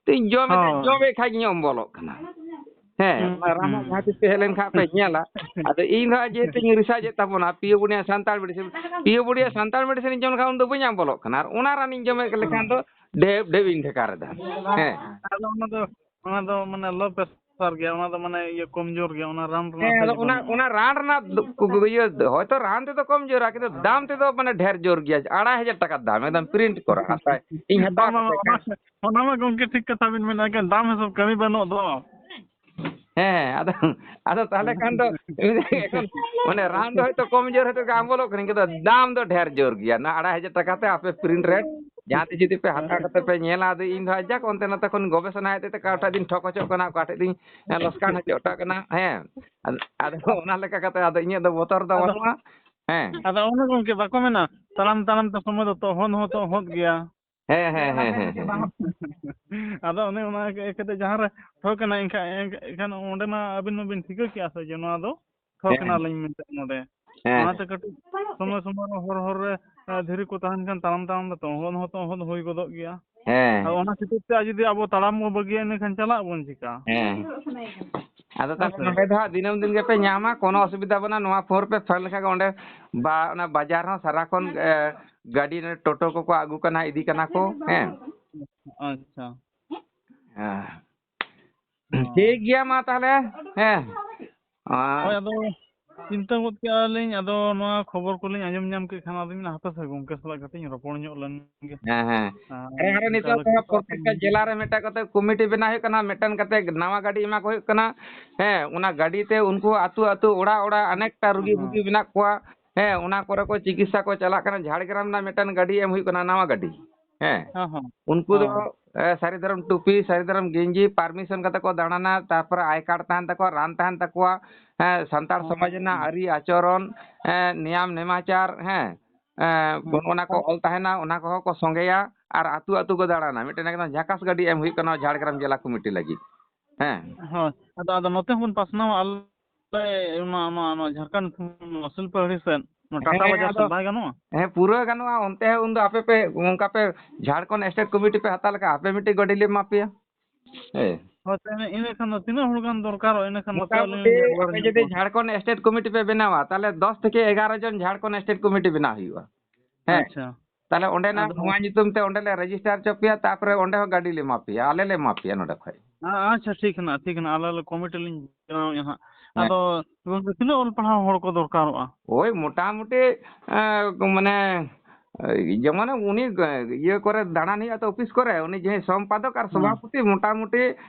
ᱛᱚ ᱤᱧ ᱡᱚᱢᱮᱫᱟ, ᱦᱳᱭ᱾ ᱡᱚᱢᱮᱫ ᱠᱷᱟᱡ ᱜᱤᱧ ᱚᱢᱵᱚᱞᱚᱜ ᱠᱟᱱᱟ᱾ ᱦᱮᱸ, ᱦᱩᱸ, ᱚᱱᱟ ᱨᱟᱱ ᱦᱚᱸ ᱦᱩᱸ᱾ ᱡᱟᱦᱟᱸ ᱛᱤᱥ ᱯᱮ ᱦᱮᱡ ᱞᱮᱱᱠᱷᱟᱱ ᱯᱮ ᱧᱮᱞᱟ᱾ ᱟᱫᱚ ᱤᱧ ᱫᱚ ᱦᱟᱸᱜ ᱡᱮᱦᱮᱛᱩᱧ ᱨᱤᱥᱟᱨᱪ ᱮᱫ ᱛᱟᱵᱚᱱᱟ, ᱯᱤᱭᱳ ᱵᱚᱰᱤᱭᱟ ᱥᱟᱱᱛᱟᱲ ᱢᱮᱰᱤᱥᱤᱱ, ᱯᱤᱭᱳ ᱵᱚᱰᱤᱭᱟ ᱥᱟᱱᱛᱟᱲ ᱢᱮᱰᱤᱥᱤᱱ ᱡᱚᱢ ᱞᱮᱠᱷᱟᱱ ᱩᱱ ᱫᱚ ᱵᱟᱹᱧ ᱚᱢᱵᱚᱞᱚᱜ ᱠᱟᱱᱟ᱾ ᱟᱨ ᱚᱱᱟ ᱨᱟᱱᱤᱧ ᱡᱚᱢᱮᱫ ᱞᱮᱠᱷᱟᱱ ᱫᱚ ᱰᱷᱮᱵ ᱰᱷᱮᱵ ᱤᱧ ᱰᱷᱮᱠᱟᱨ ᱮᱫᱟ᱾ ᱦᱮᱸ᱾ ᱟᱫᱚ ᱚᱱᱟ ᱫᱚ, ᱚᱱᱟ ᱫᱚ ᱢᱟᱱᱮ ᱞᱳ ᱯᱨᱮᱥᱟᱨ ᱜᱮᱭᱟ, ᱚᱱᱟ ᱫᱚ ᱢᱟᱱᱮ ᱤᱭᱟᱹ ᱠᱚᱢᱡᱳᱨ ᱜᱮᱭᱟ, ᱚᱱᱟ ᱨᱟᱱ ᱨᱮᱱᱟᱜ ᱦᱮᱸ, ᱟᱫᱚ ᱮᱯᱷᱮᱠᱴ ᱚᱱᱟ, ᱵᱟᱹᱱᱩᱜᱼᱟ᱾ ᱚᱱᱟ ᱨᱟᱱ ᱨᱮᱱᱟᱜ ᱫᱚ, ᱠᱩ-, ᱠᱩ-, ᱤᱭᱟᱹ, ᱦᱚᱭᱛᱚ ᱨᱟᱱ ᱛᱮᱫᱚ ᱠᱚᱢ ᱡᱳᱨᱟ, ᱠᱤᱱᱛᱩ ᱫᱟᱢ ᱛᱮᱫᱚ ᱢᱟᱱᱮ ᱰᱷᱮᱨ ᱡᱳᱨ ᱜᱮᱭᱟ, ᱟᱲᱟᱭ ᱦᱟᱡᱟᱨ ᱴᱟᱠᱟ ᱫᱟᱢ, ᱮᱠᱫᱚᱢ ᱯᱨᱤᱱᱴ ᱠᱚᱨᱟ᱾ ᱟᱪᱪᱷᱟ, ᱤᱧ ᱦᱟᱛᱟᱣ ᱵᱟᱝ, ᱵᱟᱝ, ᱠᱟᱛᱮ ᱚᱱᱟ, ᱠᱷᱟᱱ ᱚᱱᱟ ᱢᱟ ᱜᱚᱢᱠᱮ ᱴᱷᱤᱠ ᱠᱟᱛᱷᱟ ᱵᱤᱱ ᱢᱮᱱᱟ, ᱮᱱᱠᱷᱟᱱ ᱫᱟᱢ ᱦᱤᱥᱟᱹᱵ ᱠᱟᱹᱢᱤ ᱵᱟᱹᱱᱩᱜ ᱫᱚ᱾ ᱦᱮᱸ, ᱟᱫᱚ, ᱟᱫᱚ ᱛᱟᱦᱚᱞᱮ ᱠᱷᱟᱱ ᱫᱚ ᱮᱠᱷᱚᱱ ᱢᱟᱱᱮ ᱨᱟᱱ ᱫᱚ ᱦᱚᱭᱛᱚ ᱠᱚᱢ ᱡᱳᱨ ᱦᱚᱭᱛᱚ ᱟᱢᱵᱚᱞᱚᱜ ᱠᱟᱱᱟ, ᱠᱤᱱᱛᱩ ᱫᱟᱢ ᱫᱚ ᱰᱷᱮᱨ ᱡᱳᱨ ᱜᱮᱭᱟ, ᱱᱟ ᱟᱲᱟᱭ ᱦᱟᱡᱟᱨ ᱴᱟᱠᱟ ᱛᱮ ᱟᱯᱮ ᱯᱨᱤᱱᱴ ᱨᱮᱴ᱾ ᱡᱟᱦᱟᱸ ᱛᱤᱥ ᱡᱩᱫᱤ ᱯᱮ ᱦᱟᱛᱟᱣ ᱠᱟᱛᱮ ᱯᱮ ᱧᱮᱞᱟ, ᱟᱫᱚ ᱤᱧ ᱫᱚ ᱦᱟᱸᱜ ᱡᱟᱠ ᱚᱱᱛᱮ ᱱᱚᱛᱮ ᱠᱷᱚᱱ ᱜᱚᱵᱮᱥᱚᱱᱟ ᱦᱮᱡ ᱛᱮ ᱚᱠᱟ ᱴᱷᱮᱡ ᱫᱚᱧ ᱴᱷᱚᱠ ᱦᱚᱪᱚᱜ ᱠᱟᱱᱟ, ᱚᱠᱟ ᱴᱷᱮᱡ ᱫᱚᱧ ᱞᱚᱥᱠᱟᱱ ᱦᱚᱪᱚᱜ ᱠᱟᱱᱟ᱾ ᱦᱮᱸ, ᱟᱫᱚ ᱚᱱᱟ ᱞᱮᱠᱟ ᱠᱟᱛᱮ ᱟᱫᱚ ᱤᱧᱟᱹᱜ ᱫᱚ ᱵᱚᱛᱚᱨ ᱫᱚ ᱟᱫᱚ ᱵᱟᱹᱱᱩᱜᱼᱟ᱾ ᱦᱮᱸ᱾ ᱟᱫᱚ ᱚᱱᱮ ᱜᱚᱝᱠᱮ ᱵᱟᱠᱚ ᱢᱮᱱᱟ, ᱛᱟᱲᱟᱢ ᱛᱟᱲᱟᱢ ᱛᱮ ᱥᱚᱢᱚᱭ ᱫᱚ ᱛᱚᱦᱚᱫ ᱦᱚᱸ ᱛᱚᱦᱚᱫ ᱜᱮᱭᱟ᱾ ᱦᱮᱸ, ᱦᱮᱸ, ᱦᱮᱸ, ᱦᱮᱸ, ᱦᱮᱸ᱾ ᱟᱫᱚ ᱚᱱᱮ ᱚᱱᱟ ᱤᱭᱟᱹ ᱠᱟᱛᱮ ᱡᱟᱦᱟᱸ ᱨᱮ ᱴᱷᱚᱠ ᱮᱱᱟ, ᱮᱱᱠᱷᱟᱱ, ᱮᱱᱠᱷᱟᱱ ᱚᱸᱰᱮ ᱢᱟ ᱟᱹᱵᱤᱱ ᱢᱟᱵᱤᱱ ᱴᱷᱤᱠᱟᱹ ᱠᱮᱜᱼᱟ ᱥᱮ ᱡᱮ ᱱᱚᱣᱟ ᱫᱚ ᱴᱷᱚᱠ ᱦᱮᱸ, ᱮᱱᱟᱞᱤᱧ ᱢᱮᱱᱛᱮ ᱱᱚᱰᱮ᱾ ᱦᱮᱸ, ᱚᱱᱟᱛᱮ ᱦᱮᱸ᱾ ᱠᱟᱹᱴᱤᱡ ᱥᱚᱢᱚᱭ ᱥᱚᱢᱚᱭ ᱨᱮ ᱦᱚᱨ ᱦᱚᱨ ᱨᱮ, ᱮ, ᱫᱷᱤᱨᱤ ᱠᱚ ᱛᱟᱦᱮᱱ ᱠᱷᱟᱱ ᱛᱟᱲᱟᱢ ᱛᱟᱲᱟᱢ ᱫᱚ ᱛᱚᱦᱚᱫ ᱦᱚᱸ ᱛᱚᱦᱚᱫ ᱦᱩᱭ ᱜᱚᱫᱚᱜ ᱜᱮᱭᱟ᱾ ᱦᱮᱸ᱾ ᱟᱫᱚ ᱚᱱᱟ ᱠᱷᱟᱹᱛᱤᱨ ᱛᱮ ᱟᱨ ᱡᱩᱫᱤ ᱟᱵᱚ ᱛᱟᱲᱟᱢ ᱵᱚ ᱵᱟᱹᱜᱤᱭᱟ, ᱤᱱᱟᱹᱠᱷᱟᱱ ᱪᱟᱞᱟᱜ ᱟᱵᱚᱱ ᱪᱤᱠᱟ? ᱦᱮᱸ᱾ ᱟᱫᱚ ᱦᱮᱸ ᱛᱟᱦᱞᱮ ᱥᱮ? ᱱᱚᱰᱮ ᱫᱚ ᱦᱟᱸᱜ ᱫᱤᱱᱟᱹᱢ ᱫᱤᱱ ᱜᱮᱯᱮ ᱧᱟᱢᱟ, ᱠᱳᱱᱳ ᱚᱥᱩᱵᱤᱫᱷᱟ ᱵᱟᱹᱱᱩᱜᱼᱟ᱾ ᱱᱚᱣᱟ ᱯᱷᱳᱨ ᱯᱮ ᱯᱷᱮᱰ ᱞᱮᱠᱷᱟᱱ ᱜᱮ ᱚᱸᱰᱮ ᱵᱟ-, ᱚᱱᱟ ᱵᱟᱡᱟᱨ ᱦᱚᱸ ᱥᱟᱨᱟᱠᱷᱚᱱ, ᱮ, ᱜᱟᱹᱰᱤ ᱨᱮ ᱴᱳᱴᱳ ᱠᱚᱠᱚ ᱟᱹᱜᱩ ᱠᱟᱱᱟ, ᱤᱫᱤ ᱠᱟᱱᱟ ᱠᱚ᱾ ᱦᱮᱸ᱾ ᱟᱪᱪᱷᱟ᱾ ᱦᱮᱸ᱾ ᱦᱳᱭ᱾ ᱴᱷᱤᱠ ᱜᱮᱭᱟ, ᱢᱟ ᱛᱟᱦᱞᱮ᱾ ᱦᱮᱸ᱾ ᱟᱨ ᱦᱳᱭ, ᱟᱫᱚ ᱪᱤᱱᱛᱟᱹ ᱜᱚᱫ ᱠᱮᱜᱼᱟ ᱞᱤᱧ, ᱟᱫᱚ ᱱᱚᱣᱟ ᱠᱷᱚᱵᱚᱨ ᱠᱚᱞᱤᱧ ᱟᱸᱡᱚᱢ ᱧᱟᱢ ᱠᱮᱫ ᱠᱷᱟᱱ ᱟᱫᱚᱧ ᱢᱮᱱᱟ, ᱦᱟᱯᱮ ᱥᱮ ᱜᱚᱢᱠᱮ ᱥᱟᱞᱟᱜ ᱠᱟᱹᱴᱤᱡ ᱤᱧ ᱨᱚᱯᱚᱲ ᱧᱚᱜ ᱞᱮᱱ ᱜᱮ᱾ ᱦᱮᱸ, ᱦᱮᱸ᱾ ᱟᱨ ᱟᱨᱮ, ᱟᱨᱮ, ᱚᱱᱠᱟ ᱱᱤᱛᱚᱜ ᱫᱚ ᱞᱟᱹᱠᱛᱤ ᱯᱟᱲᱟᱜ ᱠᱟᱱ ᱯᱨᱚᱛᱮᱠᱴᱟ ᱜᱮᱭᱟ᱾ ᱡᱮᱞᱟ ᱨᱮ ᱢᱤᱫᱴᱟᱝ ᱠᱟᱛᱮ ᱠᱚᱢᱤᱴᱤ ᱵᱮᱱᱟᱣ ᱦᱩᱭᱩᱜ ᱠᱟᱱᱟ, ᱢᱤᱫᱴᱟᱝ ᱠᱟᱛᱮ ᱱᱟᱣᱟ ᱜᱟᱹᱰᱤ ᱮᱢᱟ ᱠᱚ ᱦᱩᱭᱩᱜ ᱠᱟᱱᱟ᱾ ᱦᱮᱸ, ᱚᱱᱟ ᱜᱟᱹᱰᱤ ᱛᱮ ᱩᱱᱠᱩ ᱟᱹᱛᱩ, ᱟᱹᱛᱩ, ᱚᱲᱟᱜ, ᱚᱲᱟᱜ ᱚᱱᱮᱠᱴᱟ ᱨᱩᱜᱤ ᱦᱮᱸ᱾ ᱵᱩᱜᱤ ᱢᱮᱱᱟᱜ ᱠᱚᱣᱟ᱾ ᱦᱮᱸ, ᱚᱱᱟ ᱠᱚᱨᱮ ᱠᱚ ᱪᱤᱠᱤᱛᱥᱟ ᱠᱚ ᱪᱟᱞᱟᱜ ᱠᱟᱱᱟ᱾ ᱡᱷᱟᱲᱜᱨᱟᱢ ᱨᱮᱱᱟᱜ ᱢᱤᱫᱴᱟᱝ ᱜᱟᱹᱰᱤ ᱮᱢ ᱦᱩᱭᱩᱜ ᱠᱟᱱᱟ, ᱱᱟᱣᱟ ᱜᱟᱹᱰᱤ᱾ ᱦᱮᱸ᱾ ᱦᱮᱸ, ᱦᱮᱸ᱾ ᱩᱱᱠᱩ ᱫᱚ, ᱦᱮᱸ᱾ ᱮ, ᱥᱟᱹᱨᱤ ᱫᱷᱚᱨᱚᱢ ᱴᱩᱯᱤ, ᱥᱟᱹᱨᱤ ᱫᱷᱚᱨᱚᱢ ᱜᱮᱧᱡᱤ, permission ᱠᱟᱛᱮ ᱠᱚ ᱫᱟᱬᱟᱱᱟ, ᱛᱟᱨᱯᱚᱨᱮ I card ᱛᱟᱦᱮᱱ ᱛᱟᱠᱚᱣᱟ, ᱨᱟᱱ ᱛᱟᱦᱮᱱ ᱛᱟᱠᱚᱣᱟ, ᱦᱮᱸ, ᱥᱟᱱᱛᱟᱲ ᱦᱮᱸ, ᱥᱚᱢᱟᱡᱽ ᱨᱮᱱᱟᱜ ᱦᱮᱸ᱾ ᱟᱹᱨᱤ ᱟᱪᱚᱨᱚᱱ, ᱮ, ᱱᱮᱭᱟᱢ ᱱᱮᱢᱟᱪᱟᱨ, ᱦᱮᱸ, ᱮ, ᱦᱮᱸ᱾ ᱚᱱᱟ ᱠᱚ ᱚᱞ ᱛᱟᱦᱮᱱᱟ, ᱚᱱᱟ ᱠᱚᱦᱚᱸ ᱠᱚ ᱥᱚᱸᱜᱮᱭᱟ ᱟᱨ ᱟᱹᱛᱩ ᱟᱹᱛᱩ ᱠᱚ ᱫᱟᱬᱟᱱᱟ᱾ ᱢᱤᱫᱴᱮᱱ ᱮᱠᱫᱚᱢ ᱡᱷᱟᱠᱟᱥ ᱜᱟᱹᱰᱤ ᱮᱢ ᱦᱩᱭᱩᱜ ᱠᱟᱱᱟ ᱡᱷᱟᱲᱜᱨᱟᱢ ᱡᱮᱞᱟ ᱠᱚᱢᱤᱴᱤ ᱞᱟᱹᱜᱤᱫ᱾ ᱦᱮᱸ᱾ ᱦᱳᱭ, ᱟᱫᱚ, ᱟᱫᱚ ᱱᱚᱛᱮ ᱦᱚᱸᱵᱚᱱ ᱯᱟᱥᱱᱟᱣᱟ, ᱟᱞᱮ ᱚᱱᱟ, ᱚᱱᱟ, ᱚᱱᱟ ᱡᱷᱟᱲᱠᱷᱚᱸᱰ ᱥᱤᱞᱯᱟᱹᱦᱟᱲᱤ ᱥᱮᱫ, ᱚᱱᱟ ᱴᱟᱴᱟ ᱦᱮᱸ, ᱵᱟᱡᱟᱨ ᱟᱫᱚ ᱥᱮᱫ ᱵᱟᱭ ᱜᱟᱱᱚᱜᱼᱟ? ᱦᱮᱸ, ᱯᱩᱨᱟᱹ ᱜᱟᱱᱚᱜᱼᱟ᱾ ᱚᱱᱛᱮ ᱦᱚᱸ ᱩᱱᱫᱚ ᱟᱯᱮ ᱯᱮ, ᱚᱱᱠᱟ ᱯᱮ ᱡᱷᱟᱲᱠᱷᱚᱸᱰ ᱥᱴᱮᱴ ᱠᱚᱢᱤᱴᱤ ᱯᱮ ᱦᱟᱛᱟᱣ ᱞᱮᱠᱷᱟᱱ ᱟᱯᱮ ᱢᱤᱫᱴᱤᱡ ᱜᱟᱹᱰᱤ ᱞᱮ ᱮᱢᱟ ᱯᱮᱭᱟ᱾ ᱦᱮᱸ᱾ ᱦᱳᱭ, ᱛᱚ ᱤᱱᱟᱹ, ᱤᱱᱟᱹ ᱠᱷᱟᱱ ᱫᱚ ᱛᱤᱱᱟᱹᱹᱜ ᱦᱚᱲ ᱜᱟᱱ ᱫᱚᱨᱠᱟᱨᱚᱜᱼᱟ? ᱤᱱᱟᱹ ᱠᱷᱟᱱ ᱫᱚ ᱛᱚ ᱟᱹᱞᱤᱧ ᱢᱚᱴᱟᱢᱩᱴᱤ ᱞᱤᱧ ᱡᱳᱜᱟᱲ ᱟᱯᱮ ᱧᱚᱜ ᱡᱩᱫᱤ ᱠᱚᱣᱟ᱾ ᱡᱷᱟᱲᱠᱷᱚᱸᱰ ᱥᱴᱮᱴ ᱠᱚᱢᱤᱴᱤ ᱯᱮ ᱵᱮᱱᱟᱣᱟ, ᱛᱟᱦᱚᱞᱮ ᱫᱚᱥ ᱛᱷᱮᱠᱮ ᱮᱜᱟᱨᱚ ᱡᱚᱱ ᱡᱷᱟᱲᱠᱷᱚᱸᱰ ᱥᱴᱮᱴ ᱠᱚᱢᱤᱴᱤ ᱵᱮᱱᱟᱣ ᱦᱩᱭᱩᱜᱼᱟ᱾ ᱦᱮᱸ᱾ ᱟᱪᱪᱷᱟ᱾ ᱛᱟᱦᱚᱞᱮ ᱚᱸᱰᱮᱱᱟᱜ ᱟᱫᱚ ᱱᱚᱣᱟ ᱧᱩᱛᱩᱢ ᱛᱮ ᱚᱸᱰᱮ ᱞᱮ ᱨᱮᱡᱤᱥᱴᱟᱨ ᱦᱚᱪᱚ ᱯᱮᱭᱟ, ᱛᱟᱨᱯᱚᱨᱮ ᱚᱸᱰᱮ ᱦᱚᱸ ᱜᱟᱹᱰᱤ ᱞᱮ ᱮᱢᱟ ᱯᱮᱭᱟ, ᱟᱞᱮ ᱞᱮ ᱮᱢᱟ ᱯᱮᱭᱟ ᱱᱚᱸᱰᱮ ᱠᱷᱚᱡ᱾ ᱟ-, ᱟᱪᱪᱷᱟ, ᱴᱷᱤᱠ ᱦᱮᱱᱟᱜᱼᱟ, ᱴᱷᱤᱠ ᱦᱮᱱᱟᱜᱼᱟ, ᱟᱞᱮ ᱞᱮ ᱠᱚᱢᱤᱴᱤ ᱞᱤᱧ ᱵᱮᱱᱟᱣᱮᱫᱼᱟ ᱦᱟᱸᱜ᱾ ᱦᱮᱸ᱾ ᱟᱫᱚ ᱜᱚᱢᱠᱮ, ᱛᱤᱱᱟᱹᱜ ᱚᱞ ᱯᱟᱲᱦᱟᱣ ᱦᱚᱲ ᱠᱚ ᱫᱚᱨᱠᱟᱨᱚᱜᱼᱟ? ᱳᱭ ᱢᱚᱴᱟᱢᱩᱴᱤ, ᱮᱸ, ᱢᱟᱱᱮ, ᱡᱮᱢᱚᱱ ᱩᱱᱤ, ᱤᱭᱟᱹ ᱠᱚᱨᱮ ᱫᱟᱬᱟᱱ ᱦᱩᱭᱩᱜᱼᱟ ᱛᱚ, ᱚᱯᱷᱤᱥ ᱠᱚᱨᱮ, ᱩᱱᱤ ᱡᱟᱦᱟᱸᱭ ᱥᱚᱢᱯᱟᱫᱚᱠ ᱟᱨ ᱦᱮᱸ᱾ ᱥᱚᱵᱷᱟᱯᱚᱛᱤ ᱢᱚᱴᱟᱢᱩᱴᱤ,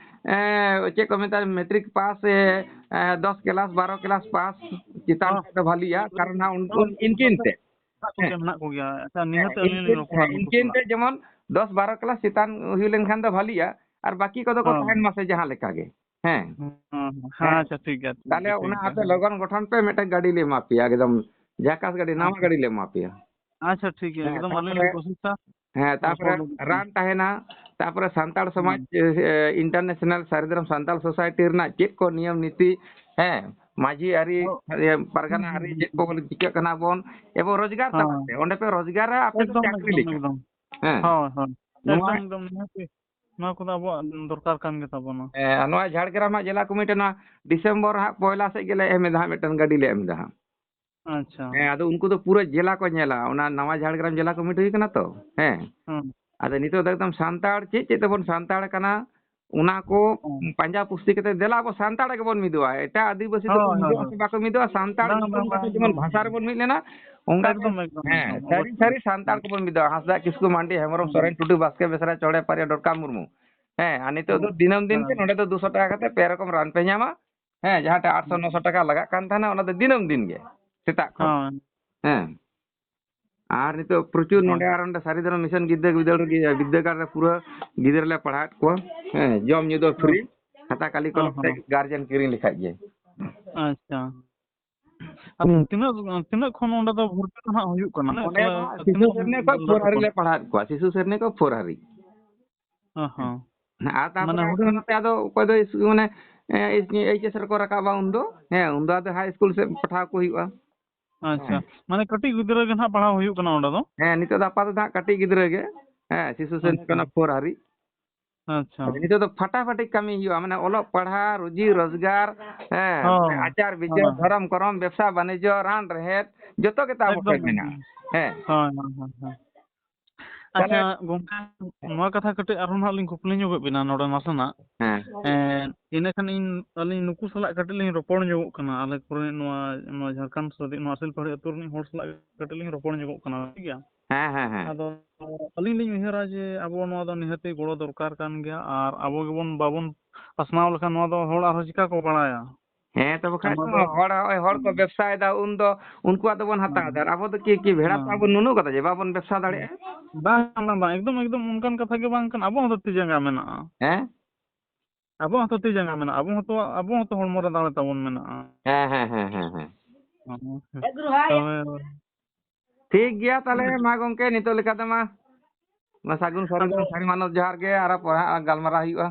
ᱮᱸ, ᱪᱮᱫ ᱠᱚ ᱢᱮᱛᱟᱜᱼᱟ, ᱢᱮᱴᱨᱤᱠ ᱯᱟᱥ, ᱮ, ᱮ, ᱫᱚᱥ ᱠᱞᱟᱥ, ᱵᱟᱨᱚ ᱠᱞᱟᱥ ᱯᱟᱥ ᱪᱮᱛᱟᱱ ᱦᱚᱸ᱾ ᱠᱷᱟᱡ ᱫᱚ ᱵᱷᱟᱞᱤᱜᱼᱟ, ᱠᱟᱨᱚᱱ ᱦᱟᱸᱜ ᱩᱱ-, ᱦᱚᱸ᱾ ᱩᱱ-, ᱩᱱᱠᱤᱱ ᱛᱮ᱾ ᱢᱮᱱᱟᱜ ᱠᱚᱜᱮᱭᱟ, ᱦᱮᱸ᱾ ᱢᱮᱱᱟᱜ ᱠᱚᱜᱮᱭᱟ᱾ ᱦᱮᱸ, ᱟᱪᱪᱷᱟ, ᱱᱤᱭᱟᱹᱛᱮ ᱟᱹᱞᱤᱧ ᱞᱤᱧ ᱤᱧ-, ᱨᱚᱯᱚᱲᱟ ᱦᱮᱸ, ᱩᱱᱠᱩ ᱤᱧᱪᱤᱱ ᱥᱟᱞᱟᱜ᱾ ᱛᱮ ᱡᱮᱢᱚᱱ ᱫᱚᱥ ᱵᱟᱨᱚ ᱠᱞᱟᱥ ᱪᱮᱛᱟᱱ ᱦᱩᱭ ᱞᱮᱱᱠᱷᱟᱱ ᱫᱚ ᱵᱷᱟᱞᱤᱜᱼᱟ, ᱟᱨ ᱵᱟᱹᱠᱤ ᱠᱚᱫᱚ ᱠᱚ ᱦᱳᱭ᱾ ᱛᱟᱦᱮᱱ ᱢᱟᱥᱮ ᱡᱟᱦᱟᱸ ᱞᱮᱠᱟ ᱜᱮ᱾ ᱦᱮᱸ᱾ ᱦᱮᱸ, ᱦᱮᱸ, ᱦᱮᱸ᱾ ᱟᱪᱪᱷᱟ, ᱴᱷᱤᱠ ᱜᱮᱭᱟ, ᱴᱷᱤᱠ ᱛᱟᱦᱞᱮ ᱜᱮᱭᱟ, ᱴᱷᱤᱠ ᱚᱱᱟ ᱜᱮᱭᱟ, ᱟᱯᱮ ᱦᱮᱸ᱾ ᱞᱚᱜᱚᱱ ᱜᱚᱴᱷᱚᱱ ᱯᱮ, ᱢᱤᱫᱴᱟᱝ ᱜᱟᱹᱰᱤ ᱞᱮ ᱮᱢᱟ ᱯᱮᱭᱟ, ᱮᱠᱫᱚᱢ ᱡᱟᱠᱟᱥ ᱜᱟᱹᱰᱤ, ᱱᱟᱣᱟ ᱟᱪᱪᱷᱟ᱾ ᱜᱟᱹᱰᱤ ᱞᱮ ᱮᱢᱟ ᱯᱮᱭᱟ᱾ ᱟᱪᱪᱷᱟ, ᱴᱷᱤᱠ ᱜᱮᱭᱟ, ᱦᱮᱸ, ᱮᱠᱫᱚᱢ ᱟᱹᱞᱤᱧ ᱛᱟᱯᱚᱨᱮ, ᱞᱤᱧ ᱠᱳᱥᱤᱥᱟ ᱦᱮᱸ, ᱨᱚᱯᱚᱲ ᱛᱟᱯᱚᱨᱮ ᱞᱟᱹᱜᱤᱫ᱾ ᱨᱟᱱ ᱛᱟᱦᱮᱱᱟ, ᱛᱟᱯᱚᱨᱮ ᱥᱟᱱᱛᱟᱲ ᱥᱚᱢᱟᱡᱽ, ᱦᱩᱸ᱾ ᱮ, ᱮ, International ᱥᱟᱹᱨᱤ ᱫᱷᱚᱨᱚᱢ ᱥᱟᱱᱛᱟᱲ ᱥᱳᱥᱟᱭᱴᱤ ᱨᱮᱱᱟᱜ ᱪᱮᱫ ᱠᱚ ᱱᱤᱭᱚᱢ ᱱᱤᱛᱤ, ᱦᱮᱸ, ᱢᱟᱹᱡᱷᱤ ᱟᱹᱨᱤ, ᱦᱚᱸ᱾ ᱮ, ᱯᱟᱨᱜᱟᱱᱟ ᱦᱩᱸ, ᱟᱹᱨᱤ, ᱦᱩᱸ, ᱪᱮᱫ ᱠᱚ ᱦᱩᱸ᱾ ᱵᱚᱱ ᱪᱤᱠᱟᱹᱜ ᱠᱟᱱᱟ ᱵᱚᱱ, ᱮᱵᱚᱝ ᱨᱳᱡᱽᱜᱟᱨ ᱦᱚᱸ᱾ ᱛᱟᱞᱟᱛᱮ, ᱚᱸᱰᱮ ᱯᱮ ᱨᱳᱡᱽᱜᱟᱨᱟ, ᱟᱯᱮ ᱫᱚ ᱮᱠᱫᱚᱢ, ᱪᱟᱹᱠᱨᱤ ᱮᱠᱫᱚᱢ, ᱞᱮᱠᱟ᱾ ᱮᱠᱫᱚᱢ᱾ ᱦᱮᱸ᱾ ᱦᱳᱭ, ᱦᱳᱭ᱾ ᱱᱚᱣᱟ ᱮᱠᱫᱚᱢ, ᱮᱠᱫᱚᱢ, ᱱᱤᱦᱟᱹᱛᱤ ᱱᱚᱣᱟ ᱠᱚᱫᱚ ᱟᱵᱚᱣᱟᱜ ᱫᱚᱨᱠᱟᱨ ᱠᱟᱱ ᱜᱮ ᱛᱟᱵᱚᱱᱟ᱾ ᱦᱮᱸ, ᱱᱚᱣᱟ ᱡᱷᱟᱲᱜᱨᱟᱢ ᱦᱟᱸᱜ ᱡᱮᱞᱟ ᱠᱚᱢᱤᱴᱤ ᱱᱚᱣᱟ ᱰᱤᱥᱮᱢᱵᱚᱨ ᱦᱟᱸᱜ ᱯᱚᱭᱞᱟ ᱥᱮᱫ ᱜᱮᱞᱮ ᱮᱢ ᱮᱫᱟ ᱦᱟᱸᱜ, ᱢᱤᱫᱴᱟᱝ ᱜᱟᱹᱰᱤ ᱞᱮ ᱮᱢ ᱮᱫᱟ ᱦᱟᱸᱜ᱾ ᱟᱪᱪᱷᱟ᱾ ᱦᱮᱸ, ᱟᱫᱚ ᱩᱱᱠᱩ ᱫᱚ ᱯᱩᱨᱟᱹ ᱡᱮᱞᱟ ᱠᱚ ᱧᱮᱞᱟ, ᱚᱱᱟ ᱱᱟᱣᱟ ᱡᱷᱟᱲᱜᱨᱟᱢ ᱡᱮᱞᱟ ᱠᱚᱢᱤᱴᱤ ᱦᱩᱭ ᱠᱟᱱᱟ ᱛᱚ᱾ ᱦᱮᱸ᱾ ᱦᱩᱸ᱾ ᱟᱫᱚ ᱱᱤᱛᱚᱜ ᱫᱚ ᱮᱠᱫᱚᱢ ᱥᱟᱱᱛᱟᱲ, ᱪᱮᱫ ᱪᱮᱫ ᱛᱮᱵᱚᱱ ᱥᱟᱱᱛᱟᱲ ᱠᱟᱱᱟ, ᱚᱱᱟ ᱠᱚ ᱦᱩᱸ᱾ ᱯᱟᱸᱡᱟ ᱯᱩᱥᱴᱤ ᱠᱟᱛᱮ ᱫᱮᱞᱟ ᱟᱵᱚ ᱥᱟᱱᱛᱟᱲ ᱜᱮᱵᱚᱱ ᱢᱤᱫᱚᱜᱼᱟ᱾ ᱮᱴᱟᱜ ᱟᱹᱫᱤᱵᱟᱹᱥᱤ ᱫᱚᱠᱚ ᱦᱳᱭ, ᱦᱳᱭ, ᱢᱤᱫᱚᱜᱼᱟ ᱦᱳᱭ᱾ ᱥᱮ ᱵᱟᱠᱚ ᱢᱤᱫᱚᱜᱼᱟ, ᱥᱟᱱᱛᱟᱲ ᱵᱟᱝ, ᱡᱚᱛᱚ ᱵᱟᱝ, ᱞᱮᱠᱟ ᱵᱟᱝ, ᱡᱮᱢᱚᱱ ᱵᱟᱝ, ᱵᱷᱟᱥᱟ ᱵᱟᱝ᱾ ᱨᱮᱵᱚᱱ ᱢᱤᱫ ᱞᱮᱱᱟ, ᱚᱱᱠᱟ ᱜᱮ, ᱮᱠᱫᱚᱢ, ᱮᱠᱫᱚᱢ, ᱦᱮᱸ, ᱮᱠᱫᱚᱢ, ᱥᱟᱹᱨᱤ ᱚᱵᱚᱥᱥᱳᱭ᱾ ᱥᱟᱹᱨᱤ ᱥᱟᱱᱛᱟᱲ ᱦᱩᱸ᱾ ᱠᱚᱵᱚᱱ ᱢᱤᱫᱚᱜᱼᱟ᱾ ᱦᱟᱸᱥᱫᱟ, ᱠᱤᱥᱠᱩ, ᱢᱟᱱᱰᱤ, ᱦᱮᱢᱵᱨᱚᱢ, ᱦᱩᱸ᱾ ᱥᱚᱨᱮᱱ, ᱴᱩᱰᱩ, ᱵᱟᱥᱠᱮ, ᱵᱮᱥᱨᱟ, ᱪᱚᱲᱮ, ᱯᱟᱨᱤᱭᱟ, ᱰᱚᱴᱠᱟ, ᱢᱩᱨᱢᱩ᱾ ᱦᱮᱸ, ᱟᱨ ᱱᱤᱛᱚᱜ ᱫᱚ ᱦᱩᱸ᱾ ᱫᱤᱱᱟᱹᱢ ᱫᱤᱱ ᱜᱮ ᱦᱮᱸ᱾ ᱱᱚᱸᱰᱮ ᱫᱚ ᱫᱩᱥᱚ ᱴᱟᱠᱟ ᱠᱟᱛᱮ ᱯᱮ ᱨᱚᱠᱚᱢ ᱨᱟᱱ ᱯᱮ ᱧᱟᱢᱟ᱾ ᱦᱮᱸ, ᱡᱟᱦᱟᱸᱴᱟᱜ ᱟᱴᱥᱚ ᱦᱩᱸ᱾ ᱱᱚᱥᱚ ᱴᱟᱠᱟ ᱞᱟᱜᱟᱜ ᱠᱟᱱ ᱛᱟᱦᱮᱱᱟ, ᱚᱱᱟ ᱫᱚ ᱫᱤᱱᱟᱹᱢ ᱫᱤᱱ ᱜᱮ, ᱥᱮᱛᱟᱜ ᱠᱷᱚᱱ᱾ ᱦᱳᱭ᱾ ᱦᱮᱸ᱾ ᱟᱨ ᱱᱤᱛᱚᱜ ᱯᱨᱚᱪᱩᱨ ᱦᱳᱭ᱾ ᱱᱚᱰᱮ ᱟᱨ ᱚᱸᱰᱮ ᱥᱟᱹᱨᱤ ᱫᱷᱚᱨᱚᱢ ᱢᱤᱥᱚᱱ ᱜᱤᱫᱽᱨᱟᱹ ᱵᱤᱫᱟᱹᱞ ᱨᱮᱜᱮ, ᱵᱤᱫᱽᱫᱟᱹᱜᱟᱲ ᱨᱮ ᱯᱩᱨᱟᱹ ᱜᱤᱫᱽᱨᱟᱹ ᱞᱮ ᱯᱟᱲᱦᱟᱣᱮᱫ ᱠᱚᱣᱟ᱾ ᱦᱮᱸ, ᱡᱚᱢ ᱧᱩ ᱫᱚ ᱦᱳᱭ᱾ ᱯᱷᱨᱤ, ᱠᱷᱟᱛᱟ ᱠᱟᱞᱤ ᱦᱚᱸ, ᱠᱚᱞᱚᱢ ᱛᱮ ᱦᱚᱸ᱾ ᱜᱟᱨᱡᱮᱱ ᱠᱤᱨᱤᱧ ᱞᱮᱠᱷᱟᱡ ᱜᱮ᱾ ᱟᱪᱪᱷᱟ᱾ ᱟᱨ ᱦᱩᱸ᱾ ᱛᱤᱱᱟᱹᱜ, ᱛᱤᱱᱟᱹᱜ ᱠᱷᱚᱱ ᱚᱸᱰᱮ ᱫᱚ ᱵᱷᱚᱨᱛᱤ ᱫᱚ ᱦᱟᱸᱜ ᱦᱩᱭᱩᱜ ᱠᱟᱱᱟ? ᱚᱸᱰᱮ ᱛᱟᱦᱞᱮ ᱫᱚ ᱦᱟᱸᱜ ᱥᱤᱥᱩ ᱛᱤᱱᱟᱹᱜ ᱥᱨᱮᱱᱤ ᱠᱷᱚᱱ ᱵᱚᱭᱚᱥ ᱯᱷᱳᱨ ᱦᱟᱹᱨᱤ ᱠᱷᱚᱱ? ᱞᱮ ᱯᱟᱲᱦᱟᱣᱮᱫ ᱠᱚᱣᱟ, ᱥᱤᱥᱩ ᱥᱨᱮᱱᱤ ᱠᱷᱚᱱ ᱯᱷᱳᱨ ᱦᱟᱹᱨᱤ᱾ ᱚ ᱦᱚᱸ᱾ ᱟᱨ ᱛᱟᱯᱚᱨᱮ ᱢᱟᱱᱮ ᱟᱫᱚ ᱦᱩᱰᱤᱧ ᱱᱚᱛᱮ ᱟᱫᱚ ᱚᱠᱚᱭ ᱫᱚ ᱤᱥ-, ᱢᱟᱱᱮ, ᱮ, ᱤᱥ-, ᱮᱭᱤᱪ ᱮᱥ ᱨᱮᱠᱚ ᱨᱟᱠᱟᱵᱟ ᱩᱱᱫᱚ, ᱦᱮᱸ, ᱩᱱᱫᱚ ᱟᱫᱚ ᱦᱟᱭ ᱥᱠᱩᱞ ᱥᱮᱫ ᱯᱟᱴᱷᱟᱣ ᱠᱚ ᱦᱩᱭᱩᱜᱼᱟ᱾ ᱟᱪᱪᱷᱟ᱾ ᱦᱮᱸ᱾ ᱢᱟᱱᱮ ᱠᱟᱹᱴᱤᱡ ᱜᱤᱫᱽᱨᱟᱹ ᱜᱮ ᱱᱟᱦᱟᱜ ᱯᱟᱲᱦᱟᱣ ᱦᱩᱭᱩᱜ ᱠᱟᱱᱟ ᱚᱸᱰᱮ ᱫᱚ? ᱦᱮᱸ, ᱱᱤᱛᱚᱜ ᱫᱚ ᱟᱯᱟᱛᱚᱛᱚ ᱦᱟᱸᱜ ᱠᱟᱹᱴᱤᱡ ᱜᱤᱫᱽᱨᱟᱹ ᱜᱮ᱾ ᱦᱮᱸ, ᱥᱤᱥᱩ ᱥᱨᱮᱱᱤ ᱟᱪᱪᱷᱟ᱾ ᱠᱷᱚᱱᱟᱜ ᱯᱷᱳᱨ ᱦᱟᱹᱨᱤᱡ᱾ ᱟᱪᱪᱷᱟ᱾ ᱟᱫᱚ ᱱᱤᱛᱚᱜ ᱫᱚ ᱯᱷᱟᱴᱟᱯᱷᱟᱴᱤ ᱠᱟᱹᱢᱤ ᱦᱩᱭᱩᱜᱼᱟ, ᱢᱟᱱᱮ ᱚᱞᱚᱜ ᱯᱟᱲᱦᱟᱜ, ᱨᱩᱡᱤ ᱨᱳᱡᱽᱜᱟᱨ, ᱦᱮᱸ, ᱦᱳᱭ, ᱟᱪᱟᱨ ᱵᱤᱪᱟᱹᱨ, ᱦᱳᱭ᱾ ᱫᱷᱚᱨᱚᱢ ᱠᱚᱨᱚᱢ, ᱵᱮᱵᱽᱥᱟ ᱵᱟᱱᱤᱡᱽᱡᱚ, ᱨᱟᱱ ᱨᱮᱦᱮᱫ, ᱡᱚᱛᱚ ᱜᱮ ᱛᱟᱵᱚ ᱮᱠᱫᱚᱢ, ᱴᱷᱮᱱ ᱮᱠᱫᱚᱢ᱾ ᱢᱮᱱᱟᱜᱼᱟ᱾ ᱦᱮᱸ᱾ ᱦᱳᱭ, ᱦᱳᱭ, ᱦᱳᱭ, ᱦᱳᱭ᱾ ᱟᱪᱪᱷᱟ, ᱛᱟᱦᱞᱮ ᱜᱚᱝᱠᱮ, ᱱᱚᱣᱟ ᱠᱟᱛᱷᱟ ᱠᱟᱹᱴᱤᱡ ᱟᱨᱦᱚᱸ ᱱᱟᱦᱟᱜ ᱞᱤᱧ ᱠᱩᱠᱞᱤ ᱧᱚᱜᱚᱜ ᱵᱤᱱᱟ ᱱᱚᱰᱮ ᱱᱟᱥᱮᱱᱟᱜ᱾ ᱦᱮᱸ᱾ ᱮᱸ, ᱤᱱᱟᱹ ᱠᱷᱟᱱ ᱤᱧ, ᱟᱹᱞᱤᱧ ᱱᱩᱠᱩ ᱥᱟᱞᱟᱜ ᱠᱟᱹᱴᱤᱡ ᱞᱤᱧ ᱨᱚᱯᱚᱲ ᱧᱚᱜᱚᱜ ᱠᱟᱱᱟ, ᱟᱞᱮ ᱠᱚᱨᱮ ᱱᱚᱣᱟ, ᱱᱚᱣᱟ ᱡᱷᱟᱲᱠᱷᱚᱸᱰ ᱥᱟᱹᱫᱤ, ᱱᱚᱣᱟ ᱥᱤᱞᱯᱟᱹᱦᱟᱹᱲᱤ ᱟᱹᱛᱩ ᱨᱤᱱᱤᱡ ᱦᱚᱲ ᱥᱟᱞᱟᱜ ᱠᱟᱹᱴᱤᱡ ᱞᱤᱧ ᱨᱚᱯᱚᱲ ᱧᱚᱜᱚᱜ ᱠᱟᱱᱟ, ᱴᱷᱤᱠ ᱜᱮᱭᱟ? ᱦᱮᱸ, ᱦᱮᱸ, ᱦᱮᱸ᱾ ᱟᱫᱚ ᱟᱹᱞᱤᱧ ᱞᱤᱧ ᱩᱭᱦᱟᱹᱨᱟ ᱡᱮ ᱟᱵᱚ ᱱᱚᱣᱟ ᱫᱚ ᱱᱤᱦᱟᱹᱛᱤ ᱜᱚᱲᱚ ᱫᱚᱨᱠᱟᱨ ᱠᱟᱱ ᱜᱮᱭᱟ, ᱟᱨ ᱟᱵᱚ ᱜᱮᱵᱚᱱ ᱵᱟᱵᱚᱱ ᱯᱟᱥᱱᱟᱣ ᱞᱮᱠᱷᱟᱱ ᱱᱚᱣᱟ ᱫᱚ ᱦᱚᱲ ᱟᱨᱦᱚᱸ ᱪᱤᱠᱟ ᱠᱚ ᱵᱟᱲᱟᱭᱟ? ᱦᱮᱸ, ᱛᱚ ᱵᱟᱠᱷᱟᱡ ᱚᱱᱟ ᱫᱚ ᱫᱚ ᱦᱚᱲ, ᱦᱚᱸᱜᱼᱚᱭ ᱦᱚᱲ ᱠᱚ ᱵᱮᱵᱽᱥᱟᱭᱮᱫᱟ, ᱩᱱ ᱫᱚ ᱩᱱᱠᱩᱣᱟᱜ ᱫᱚᱵᱚᱱ ᱦᱟᱛᱟᱣ ᱦᱮᱸ᱾ ᱮᱫᱟ᱾ ᱟᱨ ᱟᱵᱚ ᱫᱚ ᱠᱤ, ᱠᱤ ᱵᱷᱮᱲᱟ ᱛᱚ ᱦᱮᱸ᱾ ᱟᱵᱚ ᱱᱩᱱᱩᱜ ᱠᱟᱫᱟ ᱡᱮ ᱵᱟᱵᱚᱱ ᱵᱮᱵᱽᱥᱟ ᱫᱟᱲᱮᱭᱟᱜᱼᱟ? ᱵᱟᱝ, ᱵᱟᱝ, ᱵᱟᱝ, ᱮᱠᱫᱚᱢ, ᱮᱠᱫᱚᱢ ᱚᱱᱠᱟᱱ ᱠᱟᱛᱷᱟ ᱜᱮ ᱵᱟᱝ ᱠᱟᱱᱟ᱾ ᱟᱵᱚ ᱦᱚᱸ ᱫᱚ ᱛᱤ ᱡᱟᱸᱜᱟ ᱢᱮᱱᱟᱜᱼᱟ᱾ ᱦᱮᱸ? ᱟᱵᱚ ᱦᱚᱸ ᱛᱚ ᱛᱤ ᱡᱟᱸᱜᱟ ᱢᱮᱱᱟᱜᱼᱟ᱾ ᱟᱵᱚ ᱦᱚᱸᱛᱚ, ᱟᱵᱚ ᱦᱚᱸᱛᱚ ᱦᱚᱲᱢᱚ ᱨᱮ ᱫᱟᱲᱮ ᱛᱟᱵᱚᱱ ᱢᱮᱱᱟᱜᱼᱟ᱾ ᱦᱮᱸ, ᱦᱮᱸ, ᱦᱮᱸ, ᱦᱮᱸ, ᱦᱮᱸ᱾ ᱦᱮᱸ, ᱦᱮᱸ᱾ ᱛᱚᱵᱮ ᱴᱷᱤᱠ ᱜᱮᱭᱟ ᱛᱟᱦᱞᱮ, ᱢᱟ ᱜᱚᱝᱠᱮ, ᱱᱤᱛᱚᱜ ᱞᱮᱠᱟ ᱫᱚ ᱢᱟ, ᱢᱟ ᱥᱟᱹᱜᱩᱱ ᱥᱟᱹᱨᱤ ᱟᱫᱚ ᱥᱟᱹᱨᱤ ᱢᱟᱱᱚᱛ ᱡᱚᱦᱟᱨ ᱜᱮ, ᱟᱨᱚ ᱯᱚᱨᱮ ᱦᱟᱸᱜ ᱜᱟᱞᱢᱟᱨᱟᱣ ᱦᱩᱭᱩᱜᱼᱟ᱾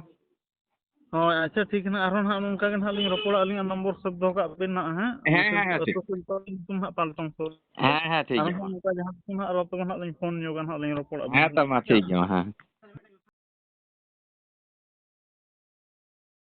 ᱦᱳᱭ, ᱟᱪᱪᱷᱟ, ᱴᱷᱤᱠ ᱦᱮᱱᱟᱜ, ᱟᱨᱦᱚᱸ ᱱᱟᱦᱟᱜ ᱱᱚᱝᱠᱟ ᱜᱮ ᱱᱟᱦᱟᱜ ᱞᱤᱧ ᱨᱚᱯᱚᱲᱟ, ᱟᱹᱞᱤᱧᱟᱜ ᱱᱚᱢᱵᱚᱨ ᱥᱮᱵᱷ ᱫᱚᱦᱚ ᱠᱟᱜ ᱵᱤᱱ ᱱᱟᱦᱟᱜ, ᱦᱮᱸ? ᱦᱮᱸ, ᱦᱮᱸ, ᱦᱮᱸ, ᱟᱹᱛᱩ ᱴᱷᱤᱠ᱾ ᱥᱩᱞᱛᱟᱱ ᱧᱩᱛᱩᱢ ᱱᱟᱦᱟᱜ ᱯᱟᱞᱴᱚᱱ ᱥᱩᱨ᱾ ᱦᱮᱸ, ᱦᱮᱸ, ᱴᱷᱤᱠ ᱟᱨ ᱜᱮᱭᱟ, ᱦᱚᱸ ᱢᱟ᱾ ᱱᱚᱝᱠᱟ ᱡᱟᱦᱟᱸ ᱛᱤᱥ ᱱᱟᱦᱟᱜ ᱨᱚᱯᱚᱲ ᱟᱹᱵᱤᱱ ᱱᱟᱦᱟᱜ ᱞᱤᱧ ᱨᱚᱯᱚᱲ ᱟᱹᱵᱤᱱ ᱦᱮᱸ, ᱛᱚ, ᱱᱟᱦᱟᱜ, ᱢᱟ, ᱴᱷᱤᱠ ᱴᱷᱤᱠ ᱜᱮᱭᱟ, ᱢᱟ, ᱦᱮᱸ᱾